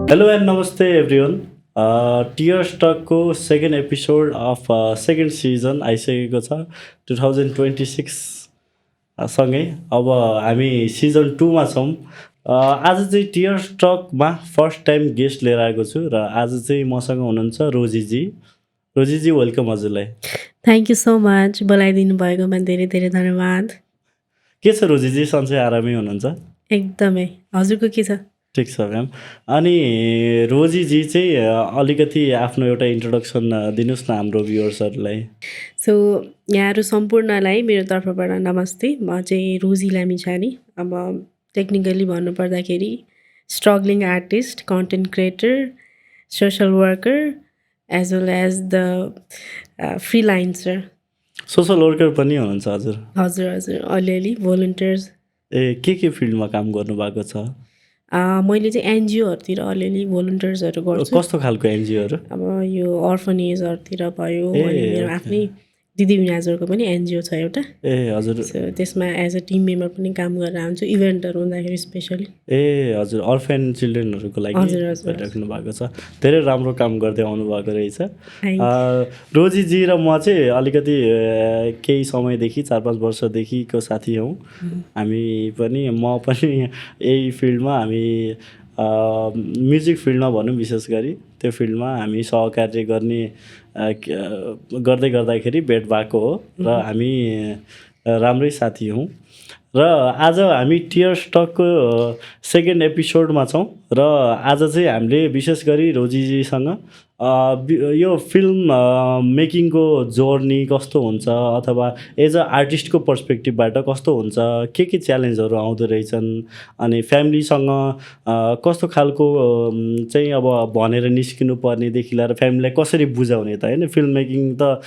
Hello and namaste everyone. Tear Stockको second episode of second season आइसकेको छ 2026 सँगै अब हामी सिजन 2मा छौँ। आज चाहिँ टियर स्टकमा फर्स्ट टाइम गेस्ट लिएर आएको छु र आज चाहिँ मसँग हुनुहुन्छ रोजीजी। रोजीजी वेलकम हजुरलाई। थ्याङ्क यू सो मच बोलाइदिनु भएकोमा धेरै धेरै धन्यवाद। के छ रोजीजी, सन्चै आरामै हुनुहुन्छ? एकदमै। हजुरको के छ? ठिक छ म्याम। अनि रोजीजी चाहिँ अलिकति आफ्नो एउटा इन्ट्रोडक्सन दिनुहोस् न हाम्रो भ्युअर्सहरूलाई। सो यहाँहरू सम्पूर्णलाई मेरो तर्फबाट नमस्ते। म चाहिँ रोजी लामिछाने। अब टेक्निकली भन्नुपर्दाखेरि struggling artist, content creator, social worker as well as the freelancer. Social worker पनि हुनुहुन्छ हजुर? हजुर हजुर, अलिअलि भोलिन्टियर्स। के फिल्डमा काम गर्नुभएको छ? मैले चाहिँ एनजिओहरूतिर अलिअलि भोलिन्टियर्सहरू गर्छु। कस्तो खालको एनजिओहरू? अब यो अर्फनेजहरूतिर भयो। ए, अनि मेरो ओके। आफ्नै दिदी मिनाजहरूको पनि एनजिओ छ एउटा। ए हजुर। सो त्यसमा एज अ टिम मेम्बर पनि काम गरेर आउँछु, इभेन्टहरू हुँदाखेरि स्पेसली। ए हजुर, अर्फेन चिल्ड्रेनहरूको लागि हजुर, हजुर, राख्नु भएको छ। धेरै राम्रो काम गर्दै आउनु भएको रहेछ। Thank रोजीजी र म चाहिँ अलिकति केही समयदेखि 4-5 वर्षदेखिको साथी हौँ। हामी पनि म पनि यही फिल्डमा हामी म्युजिक फिल्डमा भनौँ, विशेष गरी त्यो फिल्डमा हामी सहकार्य गर्ने गर्दै गर्दाखेरि भेट भएको हो र हामी राम्रै साथी हौँ। र आज हामी टियर स्टकको सेकेन्ड एपिसोडमा छौँ र आज चाहिँ हामीले विशेष गरी रोजीजीसँग यो फिल्म मेकिङको जर्नी कस्तो हुन्छ अथवा एज अ आर्टिस्टको पर्सपेक्टिभबाट कस्तो हुन्छ, के च्यालेन्जहरू आउँदो रहेछन्, अनि फ्यामिलीसँग कस्तो खालको चाहिँ अब भनेर निस्किनु पर्नेदेखि लिएर फ्यामिलीलाई कसरी बुझाउने त होइन। फिल्म मेकिङ त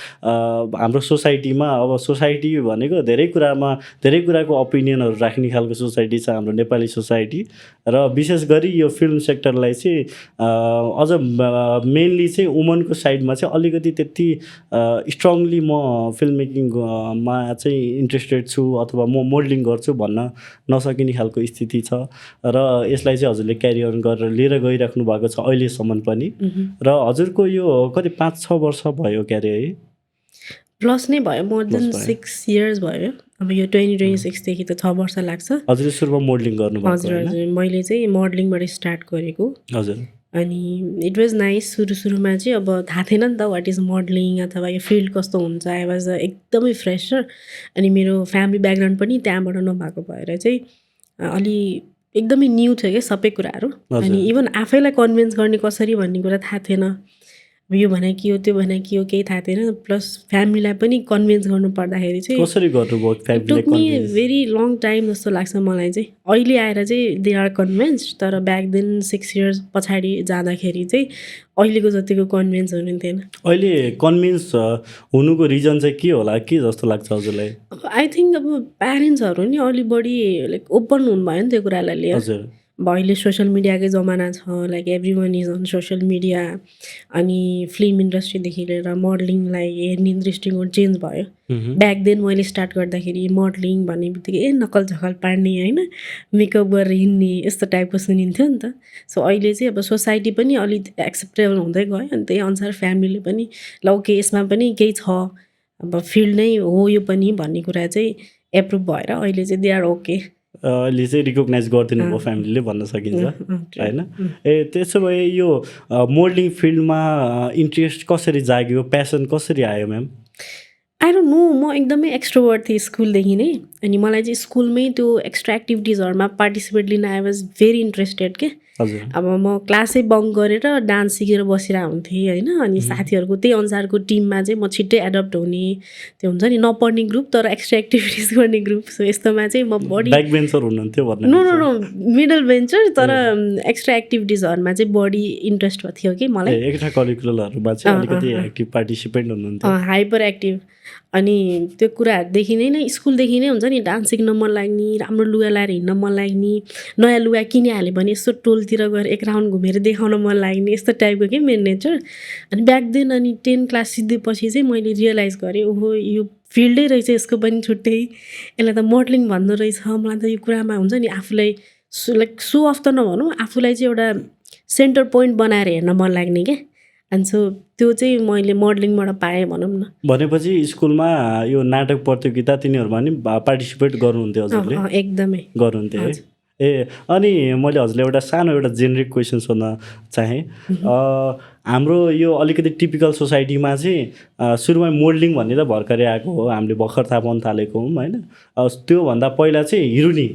हाम्रो सोसाइटीमा अब सोसाइटी भनेको धेरै कुराको ओपिनियनहरू राख्ने खालको सोसाइटी छ हाम्रो नेपाली सोसाइटी। र विशेष गरी यो फिल्म सेक्टरलाई चाहिँ अझ मेनली चाहिँ वुमनको साइडमा चाहिँ अलिकति त्यति स्ट्रङली म फिल्म मेकिङमा चाहिँ इन्ट्रेस्टेड छु अथवा म मोडलिङ गर्छु भन्न नसकिने खालको स्थिति छ। र यसलाई चाहिँ हजुरले क्यारी अन गरेर लिएर गइराख्नु भएको छ अहिलेसम्म पनि। र हजुरको यो कति 5-6 वर्ष भयो क्यारे है? प्लस नै भयो, मोर देन भयो। 6 इयर्स भयो। अब यो 2026 देखि त 6 वर्ष लाग्छ। हजुरले सुरुमा मोडलिङ गर्नुभएको हजुर होइन? हजुर, मैले चाहिँ मोडलिङबाट स्टार्ट गरेको। हजुर। अनि इट वाज नाइस। सुरुमा चाहिँ अब थाहा थिएन नि त वाट इज मोडलिङ अथवा यो फिल्ड कस्तो हुन्छ। आई वाज एकदमै फ्रेसर। अनि मेरो फ्यामिली ब्याकग्राउन्ड पनि त्यहाँबाट नभएको भएर चाहिँ अलि एकदमै न्यू थियो क्या सबै कुराहरू। हजुर। अनि इभन आफैलाई कन्भिन्स गर्ने कसरी भन्ने कुरा थाहा थिएन। यो भने के हो, त्यो भने के हो, केही थाहा थिएन। प्लस फ्यामिलीलाई पनि कन्भिन्स गर्नु पर्दाखेरि चाहिँ कसरी गर्नुभयो फ्यामिलीलाई took me convince? Very long time जस्तो लाग्छ मलाई चाहिँ। अहिले आएर चाहिँ दे आर कन्भिन्स, तर ब्याक देन 6 इयर्स पछाडि जाँदाखेरि चाहिँ अहिलेको जतिको कन्भिन्स हुने थिएन। अहिले कन्भिन्स हुनुको रिजन चाहिँ के होला, के जस्तो लाग्छ हजुरलाई? अब आई थिङ्क अब प्यारेन्ट्सहरू नि अलि बढी लाइक ओपन हुनुभयो नि त्यो कुरालाई लिएर। हजुर। अब अहिले सोसियल मिडियाकै जमाना छ, like every one is on social media. अनि फिल्म इन्डस्ट्रीदेखि लिएर मोडलिङलाई हेर्ने दृष्टिकोण चेन्ज भयो। ब्याक देन मैले स्टार्ट गर्दाखेरि मोडलिङ भन्ने बित्तिकै नकल झकल पार्ने होइन, मेकअप गरेर हिँड्ने यस्तो टाइपको सुनिन्थ्यो नि त। सो अहिले चाहिँ अब सोसाइटी पनि अलिक एक्सेप्टेबल हुँदै गयो। अनि त्यही अनुसार फ्यामिलीले पनि ल ओके यसमा पनि केही छ, अब फिल्ड नै हो यो पनि भन्ने कुरा चाहिँ एप्रुभ भएर अहिले चाहिँ दे आर ओके। अहिले चाहिँ रिकगनाइज गरिदिनु भयो फ्यामिलीले भन्न सकिन्छ होइन। त्यसो भए यो मोडलिङ फिल्डमा इन्ट्रेस्ट कसरी जाग्यो, प्यासन कसरी आयो म्याम? आई डोन्ट नो, म एकदमै एक्स्ट्रोभर्ट थिएँ स्कुलदेखि नै। अनि मलाई चाहिँ स्कुलमै त्यो एक्स्ट्रा एक्टिभिटिजहरूमा पार्टिसिपेट लिन आई वाज भेरी इन्ट्रेस्टेड के। हजुर। अब म क्लासै बङ्क गरेर डान्स सिकेर बसिरहेको हुन्थेँ होइन। अनि साथीहरूको त्यही अनुसारको टिममा चाहिँ म छिट्टै एडप्ट हुने, त्यो हुन्छ नि नपढ्ने ग्रुप तर एक्स्ट्रा एक्टिभिटिज गर्ने ग्रुप। सो यस्तोमा चाहिँ म बढी ब्याक बेन्चर हुनुहुन्थ्यो भन्नु? No no no, middle bencher, तर एक्स्ट्रा एक्टिभिटिजहरूमा चाहिँ बढी इन्ट्रेस्ट थियो कि मलाई। एक्स्ट्रा करिकुलरहरूमा चाहिँ अलिकति एक्टिभ पार्टिसिपेन्ट हुनुहुन्थ्यो? Hyper active. अनि त्यो कुराहरूदेखि नै स्कुलदेखि नै हुन्छ नि, डान्स सिक्न मन लाग्ने, राम्रो लुगा लाएर हिँड्न मन लाग्ने, नयाँ लुगा किनिहाल्यो भने यसो टोलतिर गएर एक राउन्ड घुमेर देखाउन मन लाग्ने, यस्तो टाइपको के मेरो नेचर। अनि ब्याक देन अनि 10 क्लास सिद्धेपछि चाहिँ मैले रियलाइज गरेँ ओहो यो फिल्डै रहेछ यसको पनि छुट्टै, यसलाई त मोडलिङ भन्दो रहेछ। मलाई त यो कुरामा हुन्छ नि आफूलाई लाइक सो अफ त नभनौँ, आफूलाई चाहिँ एउटा सेन्टर पोइन्ट बनाएर हेर्न मन लाग्ने क्या। अनि सो त्यो चाहिँ मैले मोडलिङबाट पाएँ भनौँ न। भनेपछि स्कुलमा यो नाटक प्रतियोगिता तिनीहरूमा नि पार्टिसिपेट गर्नुहुन्थ्यो हजुरले? एकदमै गर्नुहुन्थ्यो है। ए अनि मैले हजुरलाई एउटा सानो एउटा जेनेरिक क्वेसन सोध्न चाहेँ। हाम्रो यो अलिकति टिपिकल सोसाइटीमा चाहिँ सुरुमा मोडलिङ भन्ने त भर्खरै आएको हो, हामीले भर्खर थाहा पाउन थालेको हौँ होइन। त्योभन्दा पहिला चाहिँ हिरोनी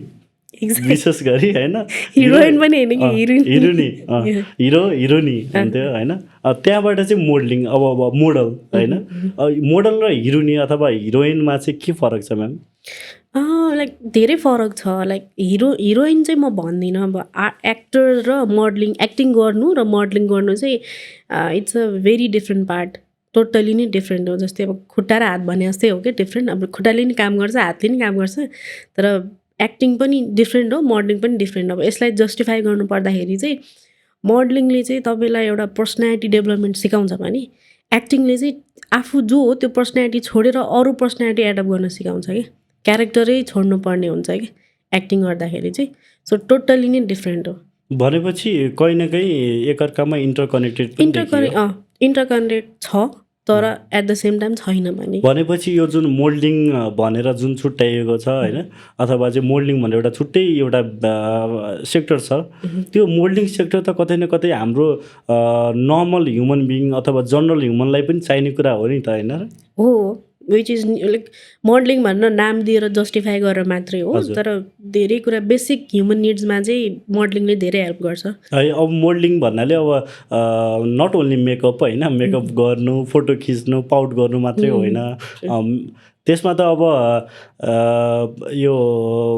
विशेष गरी होइन, हिरोइन पनि होइन कि हिरोनी हिरो हिरोनी हुन्थ्यो होइन। त्यहाँबाट चाहिँ मोडलिङ अब मोडल होइन। मोडल र हिरोनी अथवा हिरोइनमा चाहिँ के फरक छ म्याम? लाइक धेरै फरक छ। लाइक हिरोइन चाहिँ म भन्दिनँ। अब एक्टर र मोडलिङ, एक्टिङ गर्नु र मोडलिङ गर्नु चाहिँ it's a very different part, totally नै डिफ्रेन्ट हो। जस्तै अब खुट्टा र हात भने जस्तै हो कि डिफ्रेन्ट। अब खुट्टाले नि काम गर्छ, हातले नि काम गर्छ, तर एक्टिङ पनि डिफ्रेन्ट हो, मोडलिङ पनि डिफ्रेन्ट। अब यसलाई जस्टिफाई गर्नु पर्दाखेरि चाहिँ मोडलिङले चाहिँ तपाईँलाई एउटा पर्सनालिटी डेभलपमेन्ट सिकाउँछ भने एक्टिङले चाहिँ आफू जो हो त्यो पर्सनालिटी छोडेर अरू पर्सनालिटी एडप्ट गर्न सिकाउँछ कि, क्यारेक्टरै छोड्नु पर्ने हुन्छ कि एक्टिङ गर्दाखेरि चाहिँ। सो टोटली नै डिफ्रेन्ट हो। भनेपछि कहीँ न कहीँ एकअर्कामा इन्टरकनेक्ट छ, तर एट द सेम टाइम छैन भने। भनेपछि यो जुन मोल्डिङ भनेर जुन छुट्याइएको छ होइन, अथवा चाहिँ मोल्डिङ भनेर एउटा छुट्टै एउटा सेक्टर छ, त्यो मोल्डिङ सेक्टर त कतै न कतै हाम्रो नर्मल ह्युमन बिइङ अथवा जनरल ह्युमनलाई पनि चाहिने कुरा हो नि त होइन? हो, विच इज लाइक मोडलिङ भनेर नाम दिएर जस्टिफाई गरेर मात्रै हो, तर धेरै कुरा बेसिक ह्युमन निड्समा चाहिँ मोडलिङले धेरै हेल्प गर्छ है। अब मोडलिङ भन्नाले अब नट ओन्ली मेकअप होइन, मेकअप गर्नु, फोटो खिच्नु, पाउट गर्नु मात्रै होइन। त्यसमा त अब यो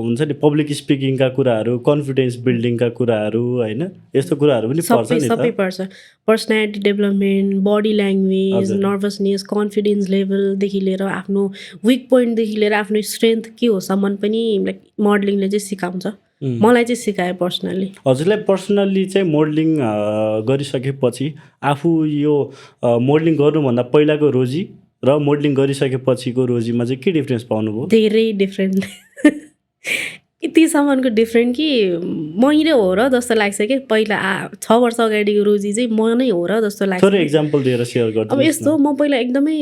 हुन्छ नि पब्लिक स्पिकिङका कुराहरू, कन्फिडेन्स बिल्डिङका कुराहरू होइन, यस्तो कुराहरू पनि पर्छ नि त। सबै पर्छ। Personality development, body language, nervousness, confidence लेभलदेखि लिएर आफ्नो विक पोइन्टदेखि लिएर आफ्नो स्ट्रेन्थ के हो सम्म पनि लाइक मोडलिङले चाहिँ सिकाउँछ। मलाई चाहिँ सिकायो पर्सनल्ली। हजुरलाई पर्सनल्ली चाहिँ मोडलिङ गरिसकेपछि आफू यो मोडलिङ गर्नुभन्दा पहिलाको रोजी र मोडलिङ गरिसकेपछिको रोजीमा चाहिँ के डिफ्रेन्स पाउनुभयो? धेरै डिफ्रेन्ट। यतिसम्मको डिफ्रेन्ट कि मैले हो र जस्तो लाग्छ कि पहिला 6 वर्ष अगाडिको रोजी चाहिँ म नै हो र जस्तो लाग्छ। थोरै एक्जाम्पल दिएर सेयर गर्छु। अब यस्तो म पहिला एकदमै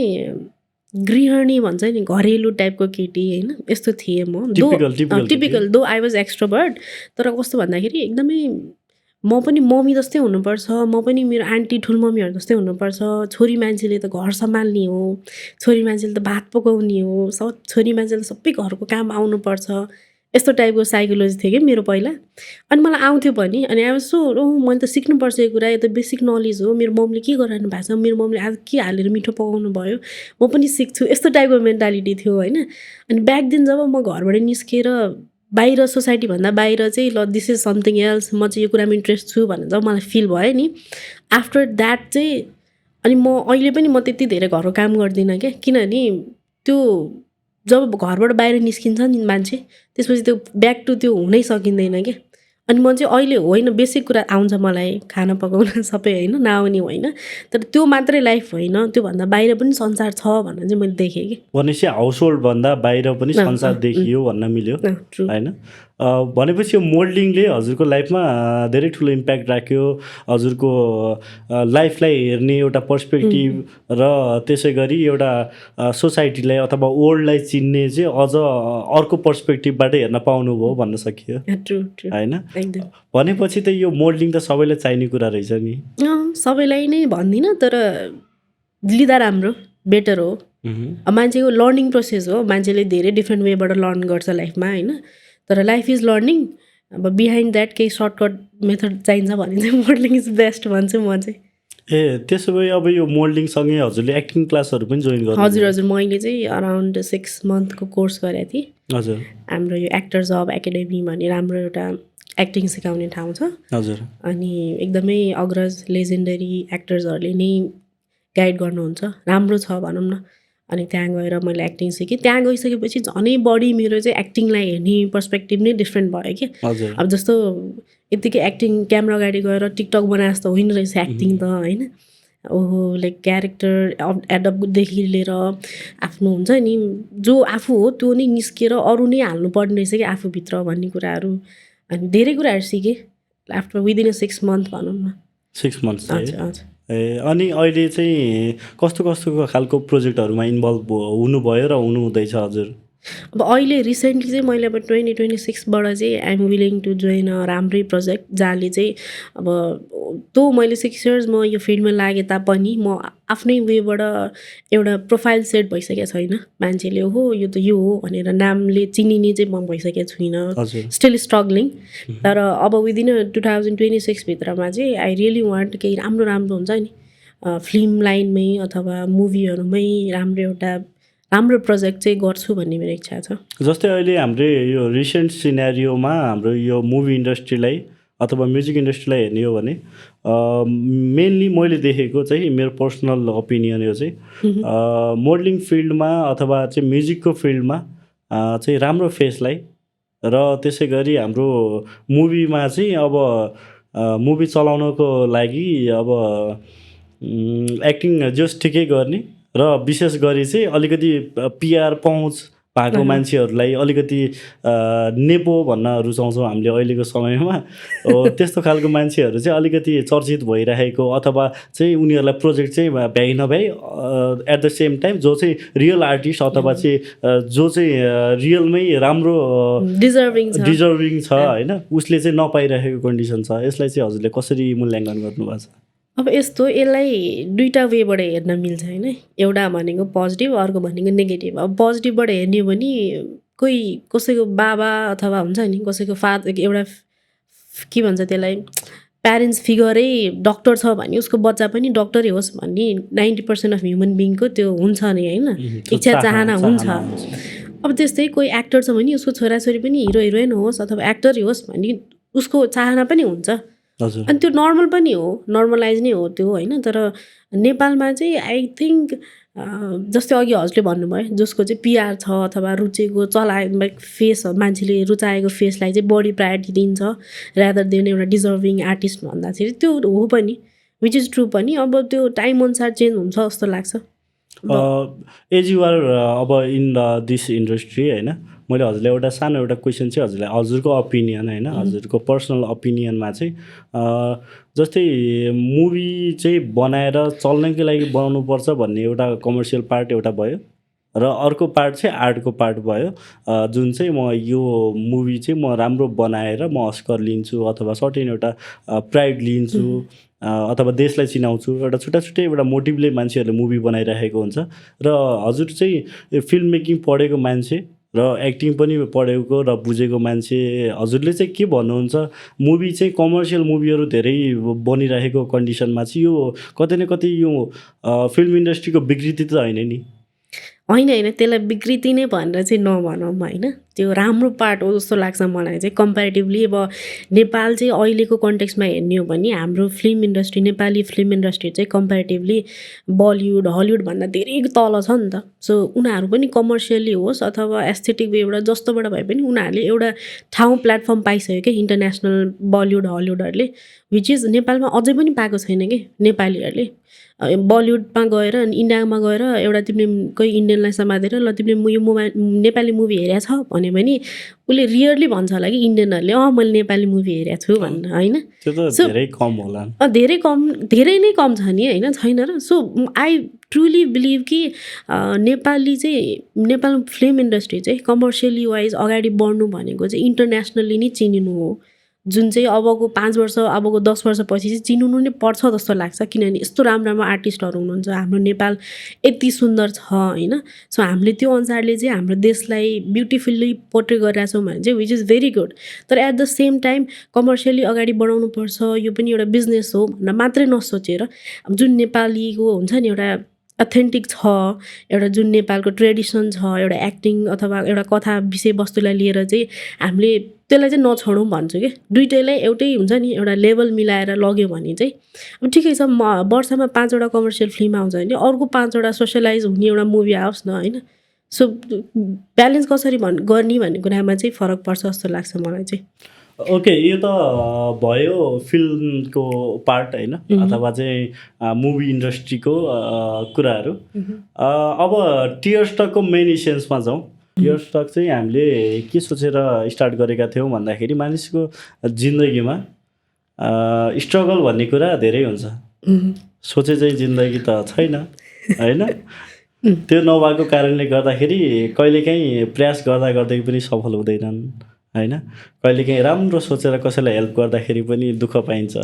गृहिणी भन्छ नि, घरेलु टाइपको केटी होइन, यस्तो थिएँ म। टिपिकल दो आई वाज एक्सट्रोभर्ट, तर कस्तो भन्दाखेरि एकदमै म पनि मम्मी जस्तै हुनुपर्छ, म पनि मेरो आन्टी ठुलो मम्मीहरू जस्तै हुनुपर्छ। छोरी मान्छेले त घर सम्हाल्ने हो, छोरी मान्छेले त भात पकाउने हो, छोरी मान्छेले सबै घरको काम आउनुपर्छ, यस्तो टाइपको साइकोलोजी थियो कि मेरो पहिला। अनि मलाई आउँथ्यो पनि, अनि अब सो मैले त सिक्नुपर्छ यो कुरा, यो त बेसिक नलेज हो। मेरो मम्मीले के गराउनु भएको छ, मेरो मम्मीले आज के हालेर मिठो पकाउनु भयो, म पनि सिक्छु, यस्तो टाइपको मेन्टालिटी थियो होइन। अनि ब्याक दिन जब म घरबाट निस्केर बाहिर सोसाइटीभन्दा बाहिर चाहिँ ल दिस इज समथिङ एल्स, म चाहिँ यो कुरामा इन्ट्रेस्ट छु भनेर जब मलाई फिल भयो नि, आफ्टर द्याट चाहिँ अनि म अहिले पनि म त्यति धेरै घरको काम गर्दिनँ क्या। किनभने त्यो जब घरबाट बाहिर निस्किन्छ नि मान्छे, त्यसपछि त्यो ब्याक टु त्यो हुनै सकिँदैन क्या। अनि म चाहिँ अहिले होइन, बेसिक कुरा आउँछ मलाई, खाना पकाउन सबै होइन, नआउने होइन, तर त्यो मात्रै लाइफ होइन, त्योभन्दा बाहिर पनि संसार छ भनेर चाहिँ मैले देखेँ कि। भनेपछि हाउस होल्डभन्दा बाहिर पनि संसार देखियो भन्न मिल्यो होइन। भनेपछि यो मोल्डिङले हजुरको लाइफमा धेरै ठुलो इम्प्याक्ट राख्यो, हजुरको लाइफलाई हेर्ने एउटा पर्सपेक्टिभ र त्यसै गरी एउटा सोसाइटीलाई अथवा वर्ल्डलाई चिन्ने चाहिँ अझ अर्को पर्सपेक्टिभबाट हेर्न पाउनुभयो भन्न सकियो होइन। भनेपछि त यो मोल्डिङ त सबैलाई चाहिने कुरा रहेछ नि। सबैलाई नै भन्दिनँ, तर लिँदा राम्रो, बेटर हो। अब मान्छेको लर्निङ प्रोसेस हो, मान्छेले धेरै डिफ्रेन्ट वेबाट लर्न गर्छ लाइफमा होइन, तर लाइफ इज लर्निङ। अब बिहाइन्ड द्याट केही सर्टकट मेथड चाहिन्छ भने चाहिँ मोडलिङ इज बेस्ट भन्छु म चाहिँ। ए त्यसो भए अब यो मोल्डिङसँगै हजुरले एक्टिङ क्लासहरू पनि जोइन गर्नु? हजुर, मैले चाहिँ अराउन्ड 6 मन्थको कोर्स गरेको थिएँ। हजुर, हाम्रो यो एक्टर्स हब एकाडेमी भन्ने राम्रो एउटा एक्टिङ सिकाउने ठाउँ छ। हजुर, अनि एकदमै अग्रज लेजेन्डरी एक्टर्सहरूले नै गाइड गर्नुहुन्छ, राम्रो छ भनौँ न। अनि त्यहाँ गएर मैले एक्टिङ सिकेँ। त्यहाँ गइसकेपछि झनै बढी मेरो चाहिँ एक्टिङलाई हेर्ने पर्सपेक्टिभ नै डिफ्रेन्ट भयो कि। अब जस्तो यत्तिकै एक्टिङ क्यामेरा अगाडि गएर टिकटक बनाए जस्तो होइन रहेछ एक्टिङ त होइन। ओहो, लाइक क्यारेक्टर एडप्टदेखि लिएर आफ्नो हुन्छ नि जो आफू हो त्यो नै निस्केर अरू नै हाल्नुपर्ने रहेछ कि आफूभित्र भन्ने कुराहरू। अनि धेरै कुराहरू सिकेँ आफ्टर विदिन अ 6 मन्थ भनौँ न। 6 मन्थ्स है। हजुर हजुर। अनि अहिले चाहिँ कस्तो खालको प्रोजेक्टहरूमा इन्भल्भ हुनुभयो र हुनुहुँदैछ हजुर? अब अहिले रिसेन्टली चाहिँ मैले अब 2026बाट चाहिँ I'm willing to join a राम्रै प्रोजेक्ट जहाँले चाहिँ अब त्यो मैले 6 इयर्स म यो फिल्डमा लागे तापनि म आफ्नै वेबाट एउटा प्रोफाइल सेट भइसकेको छैन। मान्छेले हो यो त यो हो भनेर नामले चिनिने चाहिँ म भइसकेको छुइनँ। हजुर। Still struggling. तर अब विदिन 2026 भित्रमा चाहिँ आई रियली वान्ट केही राम्रो राम्रो हुन्छ नि फिल्म लाइनमै अथवा मुभीहरूमै राम्रो प्रोजेक्ट चाहिँ गर्छु भन्ने मेरो इच्छा छ। जस्तै अहिले हाम्रो यो रिसेन्ट सिनेरियोमा हाम्रो यो मुभी इन्डस्ट्रीलाई अथवा म्युजिक इन्डस्ट्रीलाई हेर्ने हो भने मेनली मैले देखेको चाहिँ मेरो पर्सनल ओपिनियन यो चाहिँ मोडलिङ फिल्डमा अथवा चाहिँ म्युजिकको फिल्डमा चाहिँ राम्रो फेसलाई र त्यसै गरी हाम्रो मुभीमा चाहिँ अब मुभी चलाउनको लागि अब एक्टिङ जस ठिकै गर्ने र विशेष गरी चाहिँ अलिकति पिआर पहुँच भएको मान्छेहरूलाई अलिकति नेपो भन्न रुचाउँछौँ हामीले अहिलेको समयमा। त्यस्तो खालको मान्छेहरू चाहिँ अलिकति चर्चित भइरहेको अथवा चाहिँ उनीहरूलाई प्रोजेक्ट चाहिँ भ्याइ नभ्याइ एट द सेम टाइम जो चाहिँ रियल आर्टिस्ट अथवा चाहिँ जो चाहिँ रियलमै राम्रो डिजर्भिङ छ होइन उसले चाहिँ नपाइरहेको कन्डिसन छ। यसलाई चाहिँ हजुरले कसरी मूल्याङ्कन गर्नुभएको छ? अब यस्तो यसलाई दुईवटा वेबाट हेर्न मिल्छ होइन। एउटा भनेको पोजिटिभ अर्को भनेको नेगेटिभ। अब पोजिटिभबाट हेर्ने हो भने कोही कसैको बाबा अथवा हुन्छ नि कसैको फादर एउटा के भन्छ त्यसलाई प्यारेन्ट्स फिगरै डक्टर छ भने उसको बच्चा पनि डक्टरै होस् भन्ने 90% अफ ह्युमन बिङको त्यो हुन्छ नि होइन, इच्छा चाहना हुन्छ। अब त्यस्तै कोही एक्टर छ भने उसको छोराछोरी पनि हिरो हिरोइन होस् अथवा एक्टरै होस् भन्ने उसको चाहना पनि हुन्छ। अनि त्यो नर्मल पनि हो, नर्मलाइज नै हो त्यो होइन। तर नेपालमा चाहिँ आई थिङ्क जस्तै अघि हजुरले भन्नुभयो जसको चाहिँ पिआर छ अथवा रुचेको फेस मान्छेले रुचाएको फेसलाई चाहिँ बढी प्रायोरिटी दिन्छ रादर देन एउटा डिजर्भिङ आर्टिस्ट भन्दाखेरि त्यो हो पनि, विच इज ट्रु पनि। अब त्यो टाइम अनुसार चेन्ज हुन्छ जस्तो लाग्छ। एज यु आर अब इन दिस इन्डस्ट्री होइन, मैले हजुरलाई एउटा सानो एउटा क्वेसन चाहिँ हजुरलाई हजुरको ओपिनियन होइन हजुरको पर्सनल ओपिनियनमा चाहिँ जस्तै मुभी चाहिँ बनाएर चल्नकै लागि बनाउनुपर्छ भन्ने एउटा कमर्सियल पार्ट एउटा भयो र अर्को पार्ट चाहिँ आर्टको पार्ट भयो जुन चाहिँ म यो मुभी चाहिँ म राम्रो बनाएर म अस्कर लिन्छु अथवा सर्टेन एउटा प्राइड लिन्छु अथवा देशलाई चिनाउँछु एउटा छुट्टै एउटा मोटिभले मान्छेहरूले मुभी बनाइरहेको हुन्छ। र हजुर चाहिँ फिल्म मेकिङ पढेको मान्छे र एक्टिङ पनि पढेको र बुझेको मान्छे, हजुरले चाहिँ के भन्नुहुन्छ मुभी चाहिँ कमर्सियल मुभीहरू धेरै बनिरहेको कन्डिसनमा चाहिँ यो कतै न कतै यो फिल्म इन्डस्ट्रीको विकृति त होइन नि? होइन, त्यसलाई विकृति नै भनेर चाहिँ नभनौँ होइन, त्यो राम्रो पार्ट हो जस्तो लाग्छ मलाई चाहिँ कम्पेरिटिभली। अब नेपाल चाहिँ अहिलेको कन्टेक्स्टमा हेर्ने हो भने हाम्रो film industry, Nepali film industry चाहिँ कम्पेरिटिभली बलिउड हलिउडभन्दा धेरै तल छ नि त। सो उनीहरू पनि कमर्सियली होस् अथवा एस्थेटिक वेबाट जस्तोबाट भए पनि उनीहरूले एउटा ठाउँ प्लेटफर्म पाइसक्यो क्या इन्टरनेसनल बलिउड हलिउडहरूले, विच इज नेपालमा अझै पनि पाएको छैन कि नेपालीहरूले। बलिउडमा गएर अनि इन्डियामा गएर एउटा तिमीले कोही इन्डियनलाई समातेर ल तिमीले यो नेपाली मुभी हेरेको छ भन्यो भने उसले रियरली भन्छ होला कि इन्डियनहरूले मैले नेपाली मुभी हेरेको छु भनेर होइन। धेरै कम होला, धेरै नै कम छ नि होइन, छैन र। सो आई ट्रुली बिलिभ कि नेपाल फिल्म इन्डस्ट्री चाहिँ कमर्सियली वाइज अगाडि बढ्नु भनेको चाहिँ इन्टरनेसनल्ली नै चिनिनु हो, जुन चाहिँ अबको 5 वर्ष अबको 10 वर्षपछि चाहिँ चिनिनु नै पर्छ जस्तो लाग्छ। किनभने यस्तो राम्रो आर्टिस्टहरू हुनुहुन्छ, हाम्रो नेपाल यति सुन्दर छ होइन। सो हामीले त्यो अनुसारले चाहिँ हाम्रो देशलाई ब्युटिफुल्ली पोर्ट्रे गरिरहेछौँ भने चाहिँ विच इज भेरी गुड। तर at the same time commercially अगाडि बढाउनु पर्छ, यो पनि एउटा बिजनेस हो भनेर मात्रै नसोचेर जुन नेपालीको हुन्छ नि एउटा अथेन्टिक छ, एउटा जुन नेपालको ट्रेडिसन छ, एउटा एक्टिङ अथवा एउटा कथा विषयवस्तुलाई लिएर चाहिँ हामीले त्यसलाई चाहिँ नछोडौँ भन्छु कि। दुइटैलाई एउटै हुन्छ नि एउटा लेभल मिलाएर लग्यो भने चाहिँ अब ठिकै छ। वर्षमा 5वटा कमर्सियल फिल्म आउँछ भने अर्को 5वटा सोसियलाइज हुने एउटा मुभी आओस् न होइन। सो ब्यालेन्स कसरी गर्ने भन्ने कुरामा चाहिँ फरक पर्छ जस्तो लाग्छ मलाई चाहिँ। ओके, यो त भयो फिल्मको पार्ट होइन अथवा चाहिँ मुभी इन्डस्ट्रीको कुराहरू। अब टियर स्टकको मेन इसेन्समा जाउँ। टियर स्टक चाहिँ हामीले के सोचेर स्टार्ट गरेका थियौँ भन्दाखेरि मानिसको जिन्दगीमा स्ट्रगल भन्ने कुरा धेरै हुन्छ, सोचे चाहिँ जिन्दगी त छैन होइन। त्यो नभएको कारणले गर्दाखेरि कहिलेकाहीँ प्रयास गर्दा गर्दै पनि सफल हुँदैनन् होइन। कहिलेकाहीँ राम्रो सोचेर कसैलाई हेल्प गर्दाखेरि पनि दुःख पाइन्छ,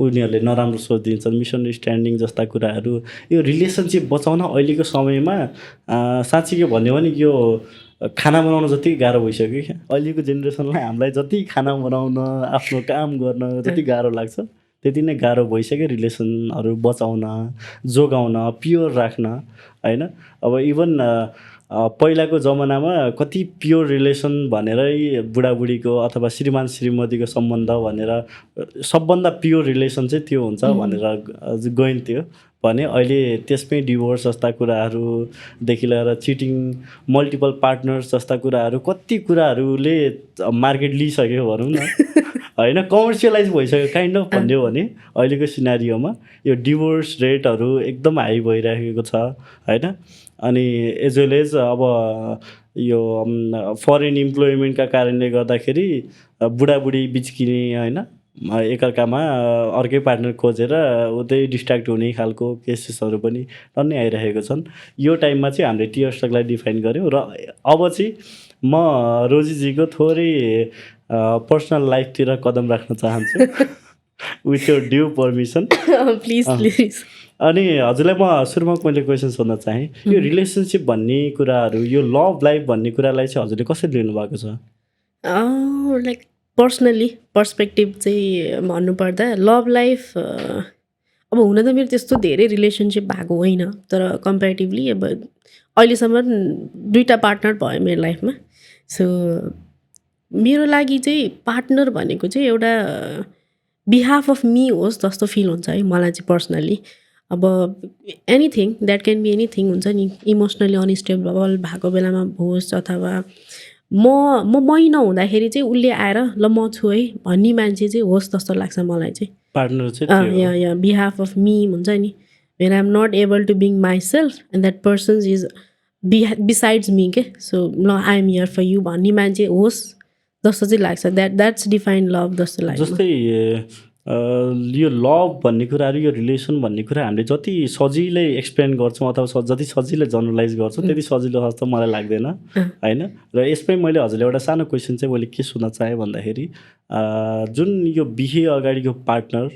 उनीहरूले नराम्रो सोचिदिन्छन्, मिसअन्डरस्ट्यान्डिङ जस्ता कुराहरू। यो रिलेसनसिप बचाउन अहिलेको समयमा साँच्चै के भन्यो भने यो खाना बनाउन जति गाह्रो भइसक्यो क्या अहिलेको जेनेरेसनलाई। हामीलाई जति खाना बनाउन आफ्नो काम गर्न जति गाह्रो लाग्छ त्यति नै गाह्रो भइसक्यो रिलेसनहरू बचाउन, जोगाउन, प्योर राख्न होइन। अब इभन पहिलाको जमानामा कति प्योर रिलेसन भनेरै बुढाबुढीको अथवा श्रीमान श्रीमतीको सम्बन्ध भनेर सबभन्दा प्योर रिलेसन चाहिँ त्यो हुन्छ भनेर गइन्थ्यो भने अहिले त्यसमै डिभोर्स जस्ता कुराहरूदेखि लिएर चिटिङ, मल्टिपल पार्टनर्स जस्ता कुराहरू, कति कुराहरूले मार्केट लिइसक्यो भनौँ न होइन। कमर्सियलाइज भइसक्यो काइन्ड अफ भन्यो भने अहिलेको सिनारियोमा यो डिभोर्स रेटहरू एकदम हाई भइरहेको छ होइन। अनि एज वेल एज अब यो फरेन इम्प्लोइमेन्टका कारणले गर्दाखेरि बुढाबुढी बिच्किने होइन, एकअर्कामा अर्कै पार्टनर खोजेर उतै डिस्ट्र्याक्ट हुने खालको केसेसहरू पनि टन्नै आइरहेको छन्। यो टाइममा चाहिँ हामीले टियर्सलाई डिफाइन गऱ्यौँ र अब चाहिँ म रोजीजीको थोरै पर्सनल लाइफतिर कदम राख्न चाहन्छु with your due permission please please. अनि हजुरलाई म सुरुमा मैले क्वेसन सोध्न चाहेँ, यो रिलेसनसिप भन्ने कुराहरू, यो लभ लाइफ भन्ने कुरालाई चाहिँ हजुरले कसरी लिनुभएको छ? लाइक पर्सनली पर्सपेक्टिभ चाहिँ भन्नुपर्दा लभ लाइफ अब हुन त मेरो त्यस्तो धेरै रिलेसनसिप भएको होइन, तर कम्पेरिटिभली अब अहिलेसम्म 2टा पार्टनर भयो मेरो लाइफमा। सो मेरो लागि चाहिँ पार्टनर भनेको चाहिँ एउटा बिहाफ अफ मी होस् जस्तो फिल हुन्छ है मलाई चाहिँ पर्सनल्ली। अब anything that can be anything हुन्छ नि, इमोसनली अनस्टेबल भएको बेलामा होस् अथवा मै नहुँदाखेरि चाहिँ उसले आएर ल म छु है भन्ने मान्छे चाहिँ होस् जस्तो लाग्छ मलाई चाहिँ। पार्टनर चाहिँ या बिहाफ अफ मी हुन्छ नि, when I am not able to being myself and that person is besides me के। सो ल I am here for you भन्ने मान्छे होस् जस्तो चाहिँ लाग्छ। द्याट्स डिफाइन लभ जस्तो लाग्छ। जस्तै यो लभ भन्ने कुराहरू, यो रिलेसन भन्ने कुरा हामीले जति सजिलै एक्सप्लेन गर्छौँ अथवा जति सजिलै जनरलाइज गर्छौँ त्यति सजिलो जस्तो मलाई लाग्दैन होइन। र यसमै मैले हजुरले एउटा सानो क्वेसन चाहिँ मैले के सोध्न चाहेँ भन्दाखेरि जुन यो बिहे अगाडिको पार्टनर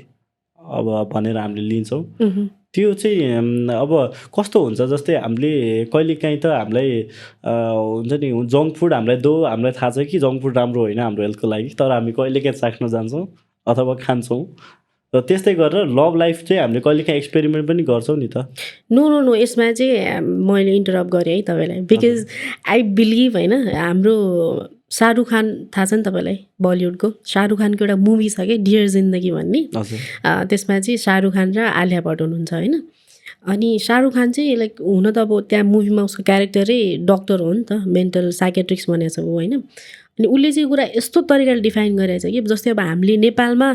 अब भनेर हामीले लिन्छौँ त्यो चाहिँ अब कस्तो हुन्छ, जस्तै हामीले कहिलेकाहीँ त हामीलाई हुन्छ नि जङ्क फुड हामीलाई थाहा छ कि जङ्क फुड राम्रो होइन हाम्रो हेल्थको लागि, तर हामी कहिलेकाहीँ चाख्न जान्छौँ अथवा खान्छौँ। र त्यस्तै गरेर लभ लाइफ चाहिँ हामीले कहिलेकाहीँ एक्सपेरिमेन्ट पनि गर्छौँ नि त। नो यसमा चाहिँ मैले इन्टरप्ट गरेँ है तपाईँलाई, बिकज आई बिलिभ होइन हाम्रो शाहरुख खान थाहा छ नि तपाईँलाई, बलिउडको शाहरुख खानको एउटा मुभी छ क्या डियर जिन्दगी भन्ने। त्यसमा चाहिँ शाहरुख खान र आलिया भट्ट हुनुहुन्छ होइन। अनि शाहरुख खान चाहिँ लाइक हुन त अब त्यहाँ मुभीमा उसको क्यारेक्टरै डक्टर हो नि त, मेन्टल साइकेट्रिक्स भनेको छ ऊ होइन। अनि उसले चाहिँ कुरा यस्तो तरिकाले डिफाइन गरेको छ कि जस्तै अब हामीले नेपालमा